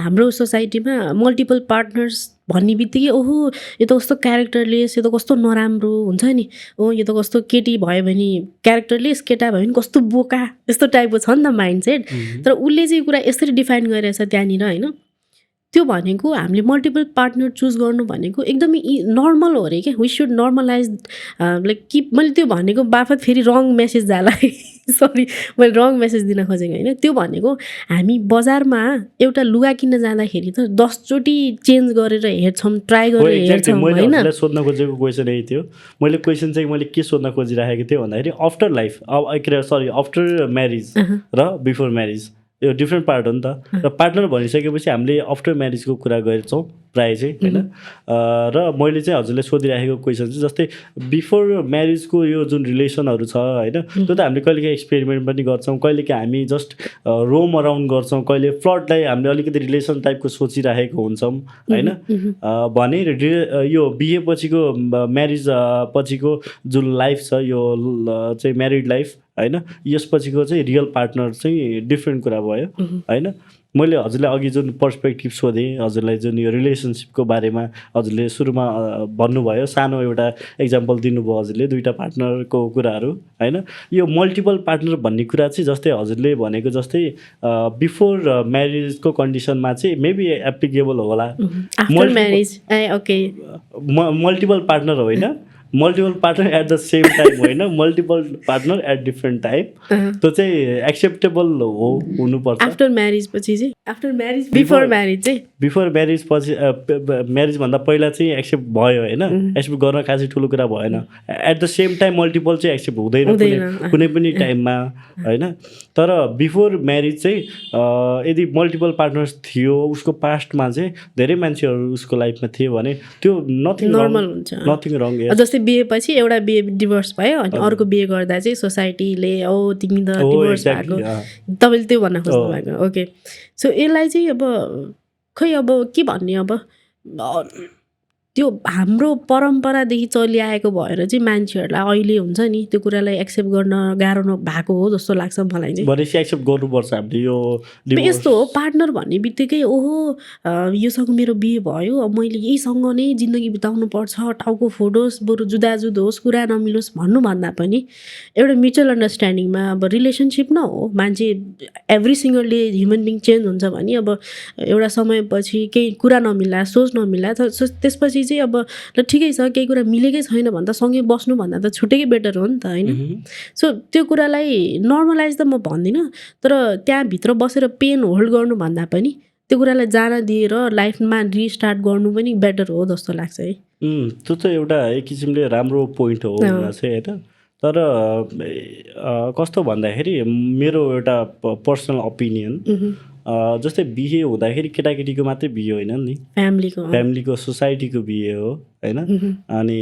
हाम्रो सोसाइटीमा मल्टिपल पार्टनर्स भन्ने बित्तिकै ओहो यो त कस्तो क्यारेक्टरलेस, यो त कस्तो नराम्रो हुन्छ नि, ओ यो त कस्तो केटी भयो भने क्यारेक्टरलेस, केटा भयो भने कस्तो बोका, यस्तो टाइपको छ नि त माइन्ड सेट। तर उसले चाहिँ कुरा यसरी डिफाइन गरेको छ त्यहाँनिर होइन। त्यो भनेको हामीले मल्टिपल पार्टनर चुज गर्नु भनेको एकदमै नर्मल हो अरे क्या। वी सुड नर्मलाइज लाइक कि मैले त्यो भनेको बाफत फेरि रङ मेसेज जाला सरी मैले रङ मेसेज दिन खोजेको होइन। त्यो भनेको हामी बजारमा एउटा लुगा किन्न जाँदाखेरि त 10 चोटि चेन्ज गरेर हेर्छौँ, ट्राई गरेर हेर्छौँ होइन। मैले सोध्न खोजेको क्वेसन यही थियो। मैले क्वेसन चाहिँ मैले के सोध्न खोजिराखेको थिएँ भन्दाखेरि आफ्टर लाइफ आफ्टर म्यारिज र बिफोर म्यारिज यो डिफ्रेन्ट पार्ट हो नि त। र पार्टनर भनिसकेपछि हामीले आफ्टर म्यारिजको कुरा गर्छौँ प्रायः चाहिँ होइन। र मैले चाहिँ हजुरले सोधिराखेको क्वेसन चाहिँ जस्तै बिफोर म्यारिजको यो जुन रिलेसनहरू छ होइन, त्यो त हामीले कहिलेकाहीँ एक्सपेरिमेन्ट पनि गर्छौँ, कहिलेकाहीँ हामी जस्ट रोम अराउन्ड गर्छौँ, कहिले फ्लर्टलाई हामीले अलिकति रिलेसन टाइपको सोचिराखेको हुन्छौँ होइन। भने यो बिहे पछिको म्यारिज पछिको जुन लाइफ छ यो चाहिँ म्यारिड लाइफ होइन, यसपछिको चाहिँ रियल पार्टनर चाहिँ डिफ्रेन्ट कुरा भयो होइन। मैले हजुरलाई अघि जुन पर्सपेक्टिभ सोधेँ, हजुरलाई जुन यो रिलेसनसिपको बारेमा हजुरले सुरुमा भन्नुभयो, सानो एउटा इक्जाम्पल दिनुभयो हजुरले दुईवटा पार्टनरको कुराहरू होइन। यो मल्टिपल पार्टनर भन्ने कुरा चाहिँ जस्तै हजुरले भनेको जस्तै बिफोर म्यारिजको कन्डिसनमा चाहिँ मेबी एप्लिकेबल होला। After marriage okay multiple partner होइन, multiple partner at the same time होइन, multiple partner at different time, त्यो चाहिँ एक्सेप्टेबल हो हुनुपर्छ। आफ्टर म्यारिज पछि चाहिँ आफ्टर म्यारिज बिफोर म्यारिज चाहिँ बिफोर म्यारिज पछि म्यारिजभन्दा पहिला चाहिँ एक्सेप्ट भयो होइन, एक्सेप्ट गर्न खासै ठुलो कुरा भएन। At the same time multiple चाहिँ एक्सेप्ट हुँदैन कुनै पनि टाइममा होइन। तर बिफोर म्यारिज चाहिँ यदि मल्टिपल पार्टनर्स थियो, उसको पास्टमा चाहिँ धेरै मान्छेहरू उसको लाइफमा थियो भने त्यो नथिङ नर्मल हुन्छ, नथिङ रङ। जस्तै बिहेपछि एउटा बिहे डिभोर्स भयो अनि अर्को बिहे गर्दा चाहिँ सोसाइटीले तिमी त डिभोर्स भएको, तपाईँले त्यो भन्न खोज्नु भएको। ओके, सो यसलाई चाहिँ अब खै अब के भन्ने, अब त्यो हाम्रो परम्परादेखि चलिआएको भएर चाहिँ मान्छेहरूलाई अहिले हुन्छ नि त्यो कुरालाई एक्सेप्ट गर्न गाह्रो नभएको हो जस्तो लाग्छ मलाई चाहिँ। भनेपछि एक्सेप्ट गर्नुपर्छ हामीले यो यस्तो हो, पार्टनर भन्ने बित्तिकै ओहो योसँग मेरो बिहे भयो, अब मैले यहीसँग नै जिन्दगी बिताउनु पर्छ, टाउको फोडोस्, बरु जुदाजुद होस्, कुरा नमिलोस् भन्नुभन्दा पनि एउटा म्युचुअल अन्डरस्ट्यान्डिङमा अब रिलेसनसिप न हो, मान्छे every single day human being change हुन्छ भने अब एउटा समयपछि केही कुरा नमिल्ला, सोच नमिल्ला, त्यसपछि चाहिँ अब ल ठिकै छ केही कुरा मिलेकै छैन भने त सँगै बस्नुभन्दा त छुटेकै बेटर हो नि त होइन। सो त्यो कुरालाई नर्मलाइज त म भन्दिनँ, तर त्यहाँभित्र बसेर पेन होल्ड गर्नुभन्दा पनि त्यो कुरालाई जान दिएर लाइफमा रिस्टार्ट गर्नु पनि बेटर हो जस्तो लाग्छ है। त्यो त एउटा एक किसिमले राम्रो पोइन्ट हो चाहिँ होइन। तर कस्तो भन्दाखेरि मेरो एउटा पर्सनल ओपिनियन, जस्तै बिहे हुँदाखेरि केटाकेटीको मात्रै बिहे होइन नि, फ्यामिलीको सोसाइटीको बिहे हो होइन। अनि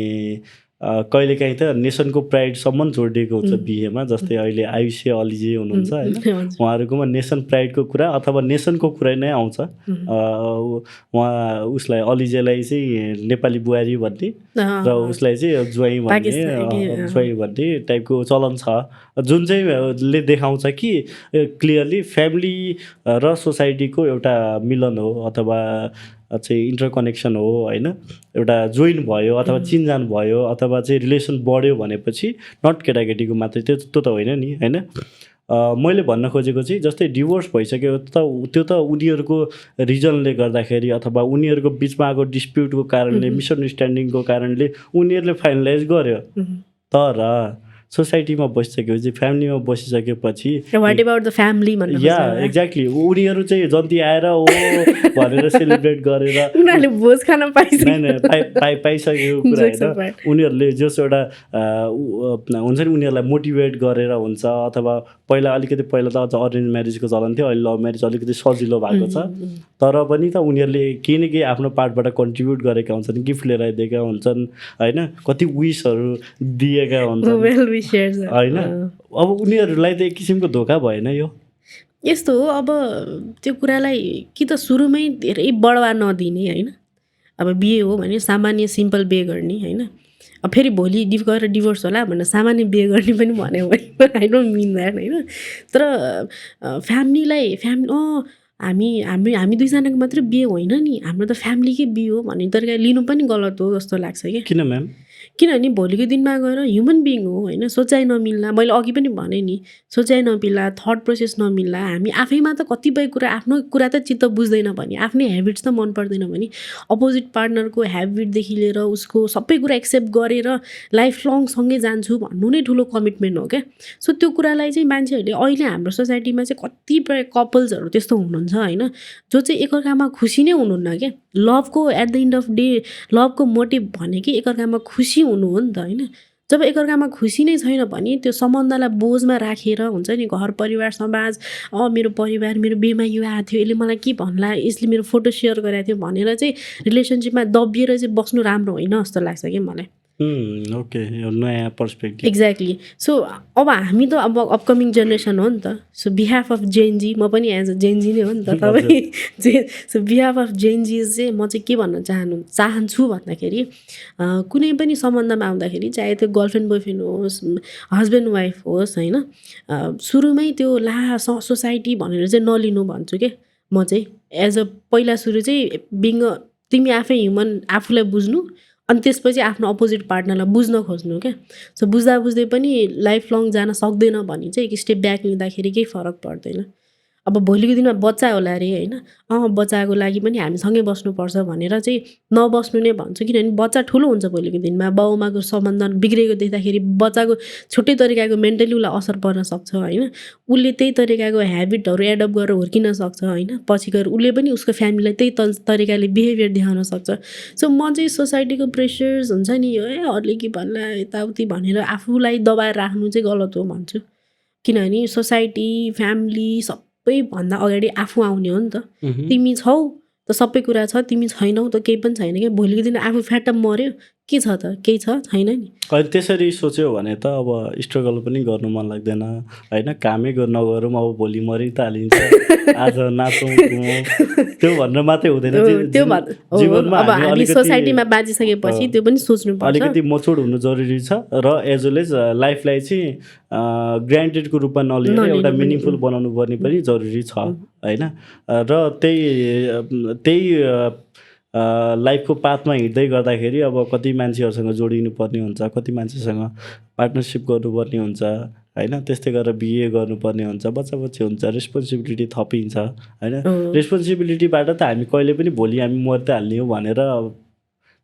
कहिलेकाहीँ त नेसनको प्राइडसम्म जोडिएको हुन्छ बिहेमा। जस्तै अहिले आयुष्य अलिजे हुनुहुन्छ होइन, उहाँहरूकोमा नेसन प्राइडको कुरा अथवा नेसनको कुरा नै आउँछ। उहाँ उसलाई अलिजेलाई चाहिँ नेपाली बुहारी भन्ने र उसलाई चाहिँ ज्वाइँ भन्ने टाइपको चलन छ, जुन चाहिँ ले देखाउँछ कि क्लियरली फ्यामिली र सोसाइटीको एउटा मिलन हो अथवा चाहिँ इन्टरकनेक्सन हो होइन। एउटा जोइन भयो अथवा चिनजान भयो अथवा चाहिँ रिलेसन बढ्यो भनेपछि नट केटाकेटीको मात्रै त्यो त होइन नि होइन। मैले भन्न खोजेको चाहिँ जस्तै डिभोर्स भइसक्यो त्यो त उनीहरूको रिजनले गर्दाखेरि अथवा उनीहरूको बिचमा आएको डिस्प्युटको कारणले, मिसअन्डरस्ट्यान्डिङको कारणले उनीहरूले फाइनलाइज गर्यो। तर सोसाइटीमा बसिसकेपछि, फ्यामिलीमा बसिसकेपछि what about the family yeah exactly उनीहरू चाहिँ जति आएर ओ भनेर सेलिब्रेट गरेर उनीहरूले भोज खान पाइसकेको कुरा होइन। उनीहरूले जस एउटा हुन्छ नि उनीहरूलाई मोटिभेट गरेर हुन्छ, अथवा पहिला त अझ अरेन्ज म्यारिजको चलन थियो, अहिले लभ म्यारिज अलिकति सजिलो भएको छ। तर पनि त उनीहरूले केही न केही आफ्नो पार्टबाट कन्ट्रिब्युट गरेका हुन्छन्, गिफ्ट लिएर आइदिएका हुन्छन् होइन, कति विसहरू दिएका हुन्छन् होइन। अब उनीहरूलाई त एक किसिमको धोका भएन यो। यस्तो हो, अब त्यो कुरालाई कि त सुरुमै धेरै बढावा नदिने होइन। अब बिहे हो भने सामान्य सिम्पल बिहे गर्ने होइन। अब फेरि भोलि गएर डिभोर्स होला भनेर सामान्य बिहे गर्ने पनि भन्यो भने आई डोन्ट मिन द्याट होइन। तर फ्यामिलीलाई हामी दुईजनाको मात्रै बिहे होइन नि, हाम्रो त फ्यामिलीकै बिहे हो भन्ने तरिका लिनु पनि गलत हो जस्तो लाग्छ क्या। किन म्याम? किनभने भोलिको दिनमा गएर ह्युमन बिङ हो होइन, सोचाइ नमिल्ला, मैले अघि पनि भने नि सोचाइ नमिल्ला, थट प्रोसेस नमिल्ला, हामी आफैमा त कतिपय कुरा आफ्नो कुरा त चित्त बुझ्दैन भने, आफ्नै ह्याबिट्स त मन पर्दैन भने अपोजिट पार्टनरको ह्याबिटदेखि लिएर उसको सबै कुरा एक्सेप्ट गरेर लाइफ लङ सँगै जान्छु भन्नु नै ठुलो कमिटमेन्ट हो क्या। सो त्यो कुरालाई चाहिँ मान्छेहरूले अहिले हाम्रो सोसाइटीमा चाहिँ कतिपय कपल्सहरू त्यस्तो हुनुहुन्छ होइन, जो चाहिँ एकअर्कामा खुसी नै हुनुहुन्न क्या। लभको at the end of day लभको मोटिभ भनेकै एकअर्कामा खुसी हुनु हो नि त होइन। जब एकअर्कामा खुसी नै छैन भने त्यो सम्बन्धलाई बोझमा राखेर हुन्छ नि घर परिवार समाज, मेरो परिवार मेरो बिहेमा यो आएको थियो, यसले मलाई के भन्ला, यसले मेरो फोटो सेयर गरेको थियो भनेर चाहिँ रिलेसनसिपमा दबिएर चाहिँ बस्नु राम्रो होइन जस्तो लाग्छ कि मलाई। ओके, नयाँ पर्सपेक्टिभ। एक्ज्याक्टली। सो अब हामी त अब अपकमिङ जेनेरेसन हो नि त। सो बिहाफ अफ जेनजी, म पनि एज अ जेनजी नै हो नि त तपाईँ। सो बिहाफ अफ जेनजी चाहिँ म चाहिँ के भन्न चाहन्छु भन्दाखेरि कुनै पनि सम्बन्धमा आउँदाखेरि चाहे त्यो गर्लफ्रेन्ड बोयफ्रेन्ड होस्, हस्बेन्ड वाइफ होस् होइन, सुरुमै त्यो सोसाइटी भनेर चाहिँ नलिनु भन्छु के। म चाहिँ एज अ पहिला सुरु चाहिँ बिङ तिमी आफै ह्युमन आफूलाई बुझ्नु अनि त्यसपछि आफ्नो अपोजिट पार्टनरलाई बुझ्न खोज्नु क्या सो बुझ्दा बुझ्दै पनि लाइफ लङ जान सक्दैन भने चाहिँ एक स्टेप ब्याक लिँदाखेरि केही फरक पर्दैन अब भोलिको दिनमा बच्चा होला अरे होइन बच्चाको लागि पनि हामी सँगै बस्नुपर्छ भनेर चाहिँ नबस्नु नै भन्छु किनभने बच्चा ठुलो हुन्छ भोलिको दिनमा बाउआमाको सम्बन्ध बिग्रेको देख्दाखेरि बच्चाको छुट्टै तरिकाको मेन्टली उसलाई असर पर्न सक्छ होइन उसले त्यही तरिकाको ह्याबिटहरू एडप्ट गरेर हुर्किन सक्छ होइन पछि गएर उसले पनि उसको फ्यामिलीलाई त्यही तरिकाले बिहेभियर देखाउन सक्छ सो म चाहिँ सोसाइटीको प्रेसर्स हुन्छ नि अरूले के भन्ला यताउति भनेर आफूलाई दबाएर राख्नु चाहिँ गलत हो भन्छु किनभने सोसाइटी फ्यामिली सबैभन्दा अगाडि आफू आउने हो नि त तिमी छौ त सबै कुरा छ तिमी छैनौ त केही पनि छैन क्या भोलिको दिन आफू फ्याट मऱ्यो के छ त केही छ छैन नि अहिले त्यसरी सोच्यो भने त अब स्ट्रगल पनि गर्नु मन लाग्दैन होइन कामै नगरौँ अब भोलि मरि त हालिन्छ आज नाचौँ त्यो भनेर मात्रै हुँदैन त्यो जीवनमा अब हामी सोसाइटीमा बाँचिसकेपछि त्यो पनि सोच्नु पर्छ अलिकति मचुड हुनु जरुरी छ र एज वेल एज लाइफलाई चाहिँ ग्रान्टेडको रूपमा नलिएर एउटा मिनिङफुल बनाउनु पर्ने पनि जरुरी छ होइन र त्यही लाइफको पाथमा हिँड्दै गर्दाखेरि अब कति मान्छेहरूसँग जोडिनु पर्ने हुन्छ कति मान्छेसँग पार्टनरसिप गर्नुपर्ने हुन्छ होइन त्यस्तै गरेर बिहे गर्नुपर्ने हुन्छ बच्चा हुन्छ रेस्पोन्सिबिलिटी थपिन्छ होइन रेस्पोन्सिबिलिटीबाट त हामी कहिले पनि भोलि हामी मर्दै हाल्ने हो भनेर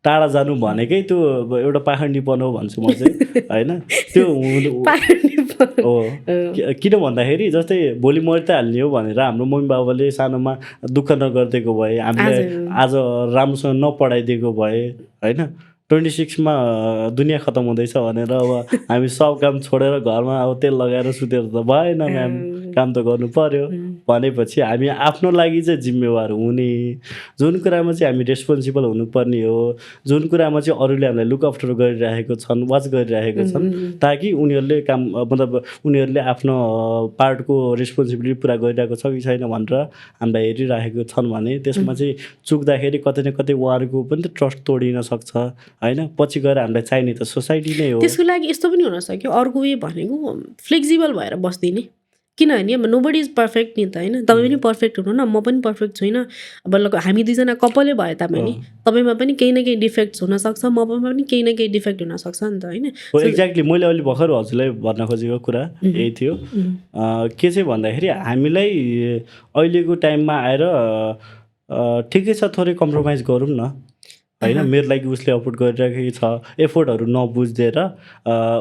टाढा जानु भनेकै त्यो एउटा पाखण्डीपन हो भन्छु म चाहिँ होइन त्यो हो किन भन्दाखेरि जस्तै भोलि मरि त हाल्ने हो भनेर हाम्रो मम्मी बाबाले सानोमा दुःख नगरिदिएको भए हामीले आज राम्रोसँग नपढाइदिएको भए होइन 26मा दुनियाँ खतम हुँदैछ भनेर अब हामी सब काम छोडेर घरमा अब तेल लगाएर सुतेर त भएन म्याम काम त गर्नु पर्यो भनेपछि हामी आफ्नो लागि चाहिँ जिम्मेवार हुने जुन कुरामा चाहिँ हामी रेस्पोन्सिबल हुनुपर्ने हो जुन कुरामा चाहिँ अरूले हामीलाई लुक आफ्टर गरिरहेको छन् वाच गरिरहेको छन् ताकि उनीहरूले काम मतलब उनीहरूले आफ्नो पार्टको रेस्पोन्सिबिलिटी पुरा गरिरहेको छ कि छैन भनेर हामीलाई हेरिरहेको छन् भने त्यसमा चाहिँ चुक्दाखेरि कतै न कतै उहाँहरूको पनि त ट्रस्ट तोडिन सक्छ होइन पछि गएर हामीलाई चाहिने त सोसाइटी नै हो त्यसको लागि यस्तो पनि हुनसक्यो अर्को वे भनेको फ्लेक्सिबल भएर बस्दिने किनभने अब नोबडी इज पर्फेक्ट नि त होइन तपाईँ पनि पर्फेक्ट हुनु न म पनि पर्फेक्ट छुइनँ अब हामी दुईजना कपालै भए तापनि तपाईँमा पनि केही न केही डिफेक्ट्स हुनसक्छ ममा पनि केही न केही डिफेक्ट हुनसक्छ नि त होइन एक्ज्याक्टली मैले अहिले भर्खर हजुरलाई भन्न खोजेको कुरा यही थियो के चाहिँ भन्दाखेरि हामीलाई अहिलेको टाइममा आएर ठिकै छ थोरै कम्प्रोमाइज गरौँ न होइन मेरो लागि उसले अफोर्ड गरिरहेको छ एफोर्टहरू नबुझिदिएर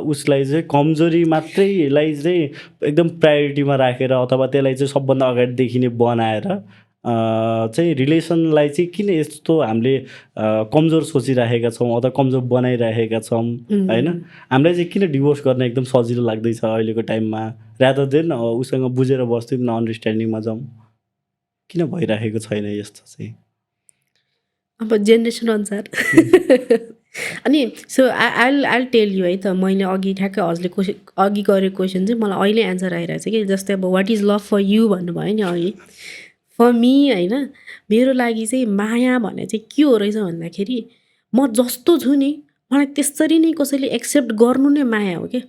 उसलाई चाहिँ कमजोरी मात्रैलाई चाहिँ एकदम प्रायोरिटीमा राखेर अथवा त्यसलाई चाहिँ सबभन्दा अगाडिदेखि नै बनाएर चाहिँ रिलेसनलाई चाहिँ किन यस्तो हामीले कमजोर सोचिरहेका छौँ अथवा कमजोर बनाइरहेका छौँ होइन हामीलाई चाहिँ किन डिभोर्स गर्न एकदम सजिलो लाग्दैछ अहिलेको टाइममा रादर देन उसँग बुझेर बस्थ्यौँ न अन्डरस्ट्यान्डिङमा जाउँ किन भइरहेको छैन यस्तो चाहिँ अब जेनेरेसन अनुसार अनि सो आई टेल यु है त मैले अघि ठ्याक्कै हजुरले अघि गरेको क्वेसन चाहिँ मलाई अहिले एन्सर आइरहेको छ कि जस्तै अब what is love for you भन्नुभयो नि अघि फर मी होइन मेरो लागि चाहिँ माया भन्ने चाहिँ के हो रहेछ भन्दाखेरि म जस्तो छु नि मलाई त्यसरी नै कसैले एक्सेप्ट गर्नु नै माया हो क्या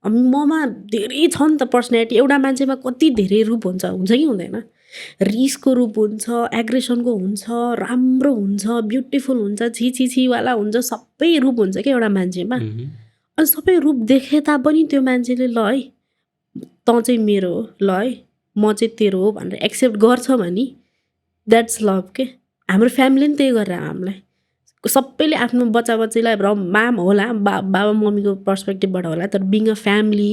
ममा धेरै छ नि त पर्सनालिटी एउटा मान्छेमा कति धेरै रूप हुन्छ कि हुँदैन रिसको रूप हुन्छ एग्रेसनको हुन्छ राम्रो हुन्छ ब्युटिफुल हुन्छ छिवाला हुन्छ सबै रूप हुन्छ क्या एउटा मान्छेमा अनि सबै रूप देखे तापनि त्यो मान्छेले ल है तँ चाहिँ मेरो हो ल है म चाहिँ तेरो हो भनेर एक्सेप्ट गर्छ भने द्याट्स लभ के हाम्रो फ्यामिलीले पनि त्यही गरेर हामीलाई सबैले आफ्नो बच्चालाई माम होला बाबा मम्मीको पर्सपेक्टिभबाट होला तर बिङ अ फ्यामिली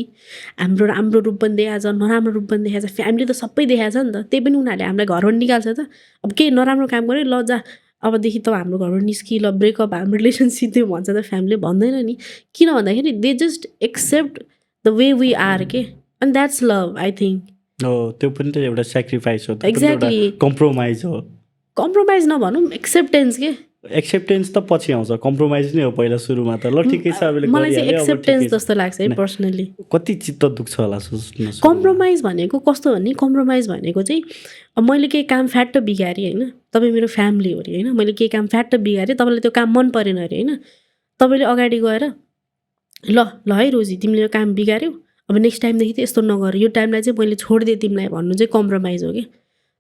हाम्रो राम्रो रूप पनि देखाएको छ नराम्रो रूप पनि देखाएको छ फ्यामिली त सबै देखाएको छ नि त त्यही पनि उनीहरूले हामीलाई घरबाट निकाल्छ त अब केही नराम्रो काम गऱ्यो ल जा अबदेखि त हाम्रो घरबाट निस्कि ल ब्रेकअप हाम्रो रिलेसनसिप त्यो भन्छ त फ्यामिली भन्दैन नि किन भन्दाखेरि they just accept the way we are के and that's love I think हो त्यो पनि त एउटा सेक्रिफाइस हो एक्ज्याक्टली कम्प्रोमाइज हो कम्प्रोमाइज नभनौँ एक्सेप्टेन्स के एक्सेप्टेन्स त पछि आउँछ कम्प्रोमाइज नै हो पहिला सुरुमा त ल ठिकै छ अब मलाई चाहिँ एक्सेप्टेन्स जस्तो लाग्छ है पर्सनली कति चित्त दुख्छ होला सोच्नु कम्प्रोमाइज भनेको कस्तो भने कम्प्रोमाइज भनेको चाहिँ अब मैले केही काम फ्याट्ट बिगारेँ होइन तपाईँ मेरो फ्यामिली हो अरे होइन मैले केही काम फ्याट्ट बिगारेँ तपाईँलाई त्यो काम मन परेन अरे होइन तपाईँले अगाडि गएर ल है रोजी तिमीले यो काम बिगाऱ्यौ अब नेक्स्ट टाइमदेखि त यस्तो नगर यो टाइमलाई चाहिँ मैले छोडिदिएँ तिमीलाई भन्नु चाहिँ कम्प्रोमाइज हो कि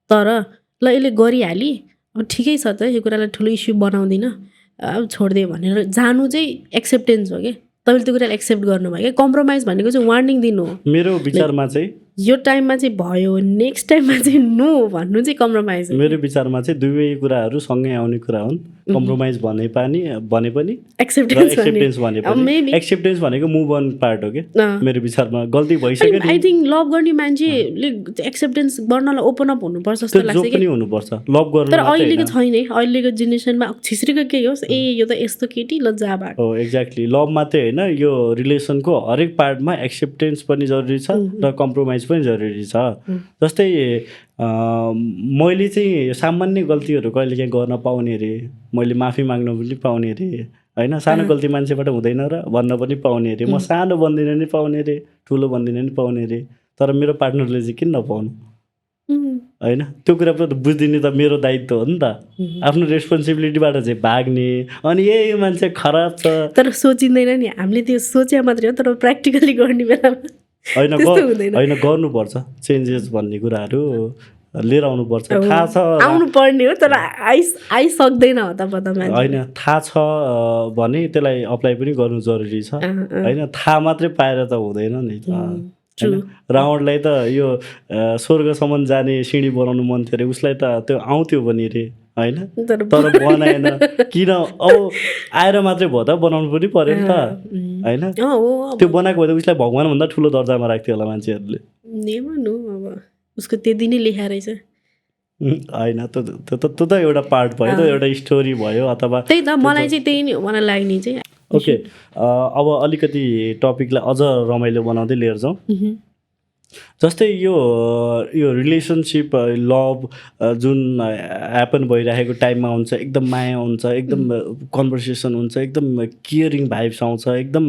तर ल यसले गरिहाली अब ठिकै छ त यो कुरालाई ठुलो इस्यु बनाउँदिनँ अब छोडिदियो भनेर जानु चाहिँ एक्सेप्टेन्स हो क्या तपाईँले त्यो कुरालाई एक्सेप्ट गर्नुभयो क्या कम्प्रोमाइज भनेको चाहिँ वार्निङ दिनु हो मेरो विचारमा चाहिँ यो टाइममा चाहिँ भयो नेक्स्ट टाइममा चाहिँ नो भन्नु चाहिँ कम्प्रोमाइज हो मेरो विचारमा चाहिँ दुवै कुराहरू सँगै आउने कुरा हुन् कम्प्रोमाइज भने पनि एक्सेप्टेन्स भने पनि एक्सेप्टेन्स भनेको मुभ अन पार्ट हो क्या मेरो विचारमा गल्ती भइसक्यो आई थिङ्क लभ गर्ने मान्छेले एक्सेप्टेन्स गर्नलाई ओपन अप हुनुपर्छ जस्तो लाग्छ पनि हुनुपर्छ लभ गर्नु तर अहिलेको छैन है अहिलेको जेनेरेसनमा छिस्रीको के होस् ए यो त यस्तो केटी ल जा भएको हो एक्ज्याक्टली लभ मात्रै होइन यो रिलेसनको हरेक पार्टमा एक्सेप्टेन्स पनि जरुरी छ र कम्प्रोमाइज पनि जरुरी छ जस्तै मैले चाहिँ सामान्य गल्तीहरू कहिले काहीँ गर्न पाउने अरे मैले माफी माग्न पनि पाउने अरे होइन सानो गल्ती मान्छेबाट हुँदैन र भन्न पनि पाउने अरे म सानो बन्दिनँ नि पाउने अरे ठुलो बन्दिनँ नि पाउने अरे तर मेरो पार्टनरले चाहिँ किन नपाउनु होइन त्यो कुरा त बुझिदिने त मेरो दायित्व हो नि त आफ्नो रेस्पोन्सिबिलिटीबाट चाहिँ भाग्ने अनि यो मान्छे खराब छ तर सोचिँदैन नि हामीले त्यो सोचे मात्रै हो तर प्र्याक्टिकली गर्ने बेलामा होइन गर्नुपर्छ चेन्जेस भन्ने कुराहरू लिएर आउनुपर्छ थाहा छ आउनु पर्ने हो तर आइसक्दैन हो त होइन थाहा छ भने त्यसलाई अप्लाई पनि गर्नु जरुरी छ होइन थाहा मात्रै पाएर त हुँदैन नि त रावणलाई त यो स्वर्गसम्म जाने सिँढी बनाउनु मन थियो अरे उसलाई त त्यो आउँथ्यो पनि रे होइन तर बनाएन किन अब आएर मात्रै भयो त बनाउनु पनि पर्यो नि त होइन त्यो बनाएको भए त उसलाई भगवान्भन्दा ठुलो दर्जामा राख्थ्यो होला मान्छेहरूले अब उसको त्यति नै लेखा रहेछ होइन त्यो त एउटा पार्ट भयो त एउटा स्टोरी भयो अथवा त्यही त मलाई चाहिँ त्यही नै मलाई लाग्ने चाहिँ ओके अब अलिकति टपिकलाई अझ रमाइलो बनाउँदै लिएर जाउँ जस्तै यो रिलेसनसिप लभ जुन ह्यापन भइरहेको टाइममा हुन्छ एकदम माया हुन्छ एकदम कन्भर्सेसन हुन्छ एकदम केयरिङ भाइब्स आउँछ एकदम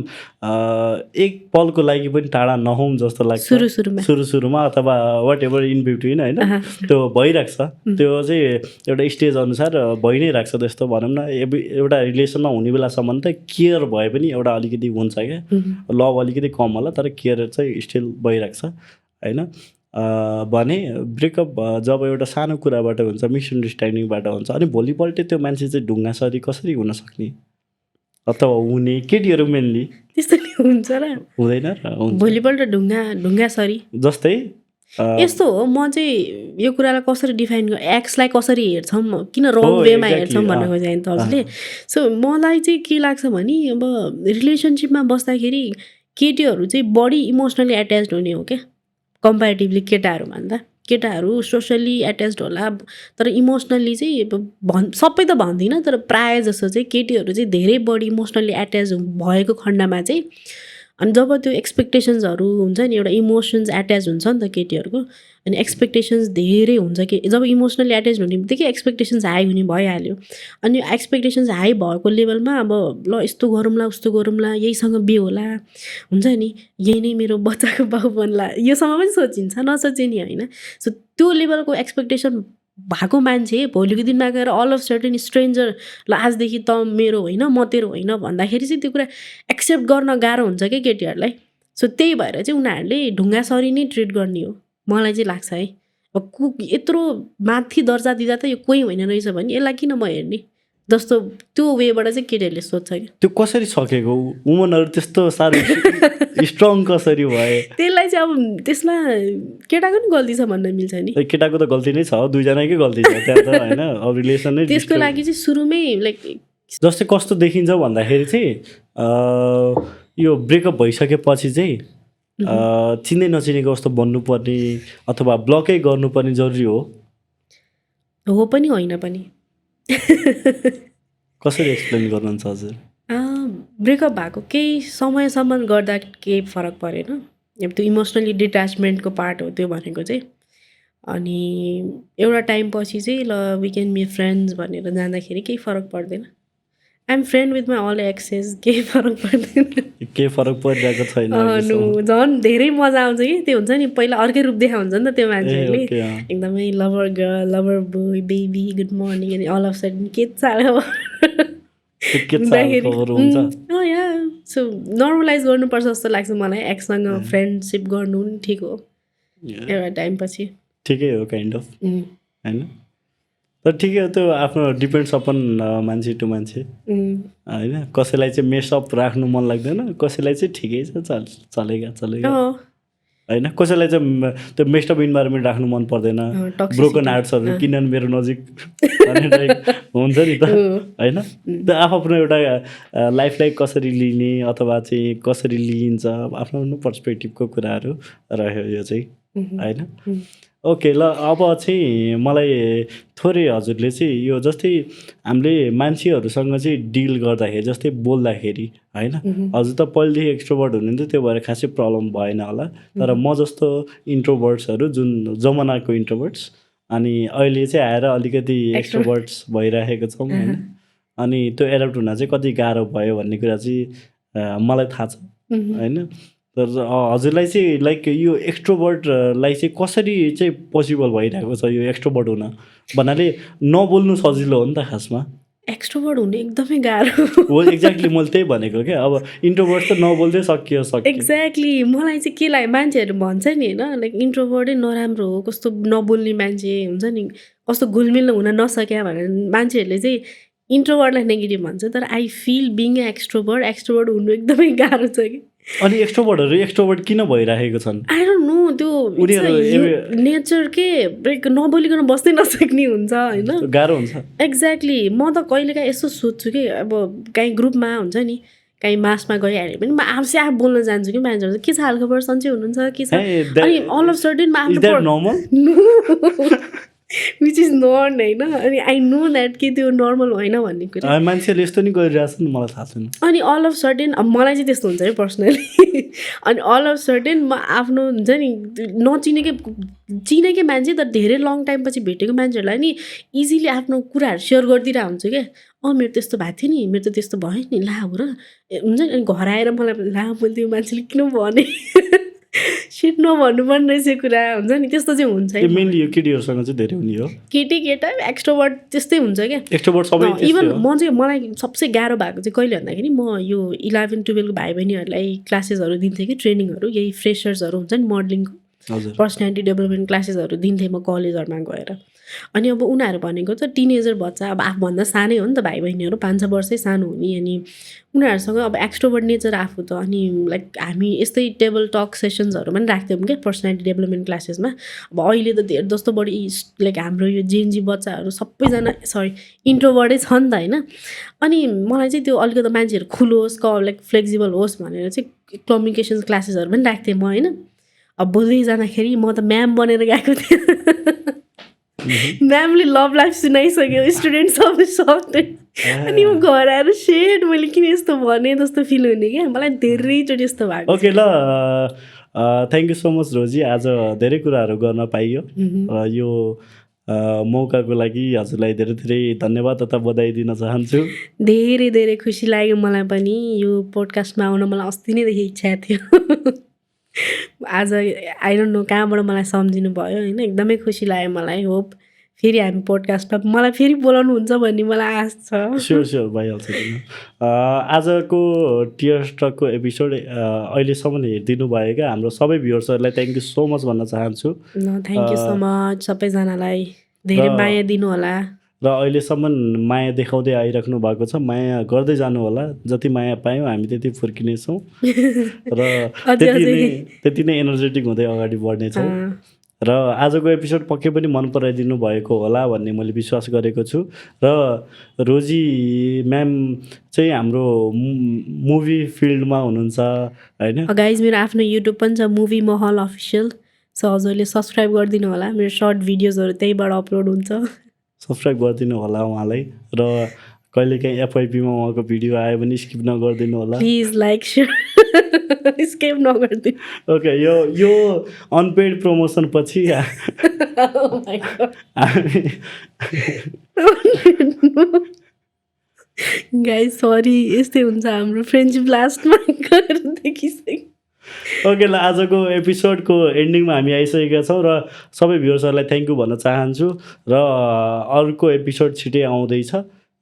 एक पलको लागि पनि टाढा नहौँ जस्तो लाग्छ सुरुमा अथवा वाट एभर इन बिट्विन होइन त्यो भइरहेको छ त्यो चाहिँ एउटा स्टेज अनुसार भइ नै राख्छ जस्तो भनौँ न एउटा रिलेसनमा हुने बेलासम्म त केयर भए पनि एउटा अलिकति हुन्छ क्या लभ अलिकति कम होला तर केयर चाहिँ स्टिल भइरहेको छ होइन भने ब्रेकअप जब एउटा सानो कुराबाट हुन्छ मिसअन्डरस्ट्यान्डिङबाट हुन्छ अनि भोलिपल्ट त्यो मान्छे चाहिँ ढुङ्गासरी कसरी हुन सक्ने अथवा हुने केटीहरू मेनली त्यस्तो हुन्छ र हुँदैन र भोलिपल्ट ढुङ्गासरी जस्तै यस्तो हो म चाहिँ यो कुरालाई कसरी डिफाइन एक्सलाई कसरी हेर्छौँ किन रङ वेमा हेर्छौँ भन्ने खोजेँ नि त हजुरले सो मलाई चाहिँ के लाग्छ भने अब रिलेसनसिपमा बस्दाखेरि केटीहरू चाहिँ बढी इमोसनली एट्याच्ड हुने हो क्या कम्पेरिटिभली केटाहरूभन्दा केटाहरू सोसली एट्याच्ड होला तर इमोसनल्ली चाहिँ अब सबै त भन्दिनँ तर प्रायः जस्तो चाहिँ केटीहरू चाहिँ धेरै बढी इमोसनल्ली एट्याच भएको खण्डमा चाहिँ अनि जब त्यो एक्सपेक्टेसन्सहरू हुन्छ नि एउटा इमोसन्स एट्याच हुन्छ नि त केटीहरूको अनि एक्सपेक्टेसन्स धेरै हुन्छ कि जब इमोसनली एट्याच हुने बित्तिकै एक्सपेक्टेसन्स हाई हुने भइहाल्यो अनि एक्सपेक्टेसन्स हाई भएको लेभलमा अब ल यस्तो गरौँला उस्तो गरौँला यहीसँग बिहे होला हुन्छ नि यही नै मेरो बच्चाको बाउ बन्ला योसम्म पनि सोचिन्छ नसोचे नि होइन सो त्यो लेभलको एक्सपेक्टेसन भएको मान्छे भोलिको दिनमा गएर अल अफ सर्टेन स्ट्रेन्जर ल आजदेखि त मेरो होइन म तेरो होइन भन्दाखेरि चाहिँ त्यो कुरा एक्सेप्ट गर्न गाह्रो हुन्छ क्या केटीहरूलाई सो त्यही भएर चाहिँ उनीहरूले ढुङ्गासरी नै ट्रिट गर्ने हो मलाई चाहिँ लाग्छ है अब यत्रो माथि दर्जा दिँदा त यो कोही होइन रहेछ भने यसलाई किन म हेर्ने जस्तो त्यो वेबाट चाहिँ केटीहरूले सोध्छ कि त्यो कसरी सकेको वुमनहरू त्यस्तो साह्रो स्ट्रङ कसरी भए त्यसलाई चाहिँ अब त्यसमा केटाको नि गल्ती छ भन्न मिल्छ नि केटाको त गल्ती नै छ दुईजनाकै गल्ती छ त्यहाँ त होइन अब रिलेसन नै त्यसको लागि चाहिँ सुरुमै लाइक जस्तै कस्तो देखिन्छ भन्दाखेरि चाहिँ यो ब्रेकअप भइसकेपछि चाहिँ चिन्दै नचिनेको जस्तो बन्नुपर्ने अथवा ब्लकै गर्नुपर्ने जरुरी हो पनि होइन पनि कसरी एक्सप्लेन गर्नुहुन्छ हजुर ब्रेकअप भएको केही समयसम्म गर्दा केही फरक परेन अब त्यो इमोसनली डिट्याचमेन्टको पार्ट हो त्यो भनेको चाहिँ अनि एउटा टाइम पछि चाहिँ ल वी क्यान बी फ्रेन्ड्स भनेर जाँदाखेरि केही फरक पर्दैन I'm friend with my all access केही फरक पर्दैन केही फरक परिरहेको छैन झन् धेरै मजा आउँछ कि त्यो हुन्छ नि पहिला अर्कै रूप देखाउँछ नि त त्यो मान्छेहरूले एकदमै lover girl lover boy baby good morning अनि अल अफ सडन के चाल्यो सो नर्मलाइज गर्नुपर्छ जस्तो लाग्छ मलाई एक्ससँग फ्रेन्डसिप गर्नु पनि ठिक हो एउटा टाइम पछि ठिकै हो काइन्ड अफ होइन तर ठिकै हो, त्यो आफ्नो डिपेन्ड्स अपन मान्छे टु मान्छे होइन। कसैलाई चाहिँ मेसअप राख्नु मन लाग्दैन, कसैलाई चाहिँ ठिकै छ चलेगा होइन। कसैलाई चाहिँ त्यो मेस्टअप इन्भाइरोमेन्ट राख्नु मन पर्दैन, ब्रोकन हार्ट्सहरू किनभने मेरो नजिक हुन्छ नि त होइन। त्यो आफ्नो एउटा लाइफलाई कसरी लिने अथवा चाहिँ कसरी लिइन्छ आफ्नो आफ्नो पर्सपेक्टिभको कुराहरू रह्यो यो चाहिँ होइन। ओके ल, अब चाहिँ मलाई थोरै हजुरले चाहिँ यो जस्तै हामीले मान्छेहरूसँग चाहिँ डिल गर्दाखेरि जस्तै बोल्दाखेरि होइन, हजुर त पहिलेदेखि एक्सट्रोभर्ट हुनुहुन्थ्यो त्यो भएर खासै प्रब्लम भएन होला। तर म जस्तो इन्ट्रोभर्ट्सहरू जुन जमानाको इन्ट्रोभर्ट्स अनि अहिले चाहिँ आएर अलिकति एक्सट्रोभर्ट्स भइराखेको छौँ होइन। अनि त्यो एडप्ट हुन चाहिँ कति गाह्रो भयो भन्ने कुरा चाहिँ मलाई थाहा छ होइन। तर हजुरलाई चाहिँ लाइक यो एक्सट्रोभर्टलाई चाहिँ कसरी चाहिँ पोसिबल भइरहेको छ यो एक्सट्रोभर्ट हुन? भन्नाले नबोल्नु सजिलो हो नि त खासमा, एक्सट्रोभर्ट हुने एकदमै गाह्रो हो। एक्ज्याक्टली मैले त्यही भनेको क्या, अब इन्ट्रोभर्ट त नबोल्दै सक्यो। एक्ज्याक्टली मलाई चाहिँ के लाग्यो, मान्छेहरू भन्छ नि होइन लाइक इन्ट्रोभर्टै नराम्रो हो, कस्तो नबोल्ने मान्छे हुन्छ नि, कस्तो घुलमिल हुन नसक्या भनेर मान्छेहरूले चाहिँ इन्ट्रोभर्टलाई नेगेटिभ भन्छ। तर आई फिल बिङ एक्सट्रोभर्ट हुनु एकदमै गाह्रो छ कि। अनि एक्सट्रोभर्टहरू एक्सट्रोभर्ट किन भइरहेको छन्? आई डोन्ट नो, त्यो नेचर के नबोलिकन बस्नै नसक्ने हुन्छ होइन, गाह्रो हुन्छ। एक्ज्याक्टली। म त कहिलेकाहीँ यसो सोध्छु कि अब काहीँ ग्रुपमा हुन्छ नि, काहीँ मासमा गइहाल्यो भने म आफै बोल्न जान्छु कि मान्छेहरू के छ हालखबर, सन्चै हुनुहुन्छ के छ, अनि all of sudden which is not होइन। अनि आई नो द्याट कि त्यो नर्मल होइन भन्ने कुरा मान्छेले यस्तो नि गरिरहेछ नि, मलाई थाहा छैन। अनि अल अफ सडन मलाई चाहिँ त्यस्तो हुन्छ है पर्सनली। अनि अल अफ सडन म आफ्नो हुन्छ नि चिनेकै मान्छे तर धेरै लङ टाइम पछि भेटेको मान्छेहरूलाई नि इजिली आफ्नो कुराहरू सेयर गरिदिरहेको हुन्छु क्या। मेरो त्यस्तो भएको थियो नि, मेरो त त्यस्तो भयो नि, ला हो र हुन्छ नि। अनि घर आएर मलाई ला मैले त्यो मान्छेले किन भने सिट नभन्नुपर्ने रहेछ कुरा हुन्छ नि, त्यस्तो चाहिँ हुन्छ। मेनली यो केटीहरूसँग चाहिँ धेरै हुने हो, केटा एक्सट्रोभर्ट त्यस्तै हुन्छ क्या। एक्सट्रोभर्ट सबै इभन मलाई सबसे गाह्रो भएको चाहिँ कहिले भन्दाखेरि म यो 11-12को भाइ बहिनीहरूलाई क्लासेसहरू दिन्थेँ कि, ट्रेनिङहरू, यही फ्रेसर्सहरू हुन्छ नि मोडलिङको पर्सनालिटी डेभलपमेन्ट क्लासेसहरू दिन्थेँ म कलेजहरूमा गएर। अनि अब उनीहरू भनेको त टिनेजर बच्चा, अब आफूभन्दा सानै हो नि त भाइ बहिनीहरू, 5-6 वर्षै सानो हुने। अनि उनीहरूसँग अब एक्सट्रोभर्ट नेचर आफू त। अनि लाइक हामी यस्तै टेबल टक सेसन्सहरू पनि राख्थ्यौँ क्या पर्सनालिटी डेभलपमेन्ट क्लासेसमा। अब अहिले त धेरै जस्तो बढी लाइक हाम्रो यो जेनजी बच्चाहरू सबैजना इन्ट्रोभर्टै छ नि त होइन। अनि मलाई चाहिँ त्यो अलिकति मान्छेहरू खुलोस् लाइक फ्लेक्सिबल होस् भनेर चाहिँ कम्युनिकेसन्स क्लासेसहरू पनि राख्थेँ म होइन। अब बोल्दै जाँदाखेरि म त म्याम बनेर गएको थिएँ। म्यामले लभ लाइफ सुनाइसक्यो, स्टुडेन्ट सबै सक्दै। अनि म घर आएर सेट मैले किन यस्तो भने जस्तो फिल हुने क्या, मलाई धेरैचोटि यस्तो भएको। ओके ल, थ्याङ्क यू सो मच रोजी, आज धेरै कुराहरू गर्न पाइयो र यो मौकाको लागि हजुरलाई धेरै धेरै धन्यवाद तथा बधाई दिन चाहन्छु। धेरै धेरै खुसी लाग्यो मलाई पनि, यो पोडकास्टमा आउन मलाई अस्ति नैदेखि इच्छा थियो। आज आई डोन्ट नो कहाँबाट मलाई सम्झिनु भयो होइन, एकदमै खुसी लाग्यो मलाई। होप फेरि हामी पोडकास्टमा मलाई फेरि बोलाउनु हुन्छ भन्ने मलाई आश छ। स्योर भइहाल्छ। आजको टियर स्ट्रकको एपिसोड अहिलेसम्म हेरिदिनु भएका हाम्रो सबै भ्युअर्सहरूलाई थ्याङ्क यू सो मच भन्न चाहन्छु। थ्याङ्क यू सो मच सबैजनालाई, धेरै माया दिनु होला र अहिलेसम्म माया देखाउँदै आइराख्नु भएको छ, माया गर्दै जानु होला। जति माया पायौँ हामी त्यति फुर्किनेछौँ र त्यति नै एनर्जेटिक हुँदै अगाडि बढ्नेछौँ। र आजको एपिसोड पक्कै पनि मन पराइदिनु भएको होला भन्ने मैले विश्वास गरेको छु। र रोजी म्याम चाहिँ हाम्रो मुभी फिल्डमा हुनुहुन्छ होइन। गाइज मेरो आफ्नो युट्युब पनि छ, मुभी महल अफिसियल। सो हजुरले सब्सक्राइब गरिदिनु होला, मेरो सर्ट भिडियोजहरू त्यहीबाट अपलोड हुन्छ, सब्सक्राइब गरिदिनु होला उहाँलाई। र कहिलेकाहीँ एफआइपीमा उहाँको भिडियो आयो भने स्किप नगरिदिनु होला, प्लिज लाइक सेयर स्किप नगरिदिनु। ओके, यो अनपेड प्रमोसन पछि गाइज सरी, यस्तै हुन्छ हाम्रो फ्रेन्डसिप लास्टमा गएर देखिसक्यो। ओके ल, आजको एपिसोडको एन्डिङमा हामी आइसकेका छौँ र सबै भ्युअर्सहरूलाई थ्याङ्क यू भन्न चाहन्छु। र अर्को एपिसोड छिटै आउँदैछ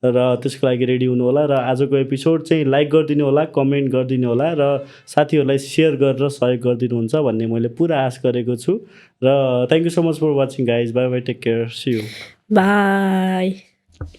र त्यसको लागि रेडी हुनु होला र आजको एपिसोड चाहिँ लाइक गरिदिनु होला, कमेन्ट गरिदिनु होला र साथीहरूलाई सेयर गरेर सहयोग गरिदिनुहुन्छ भन्ने मैले पुरा आश गरेको छु र thank you so much for watching guys. Bye bye, take care, see you. By.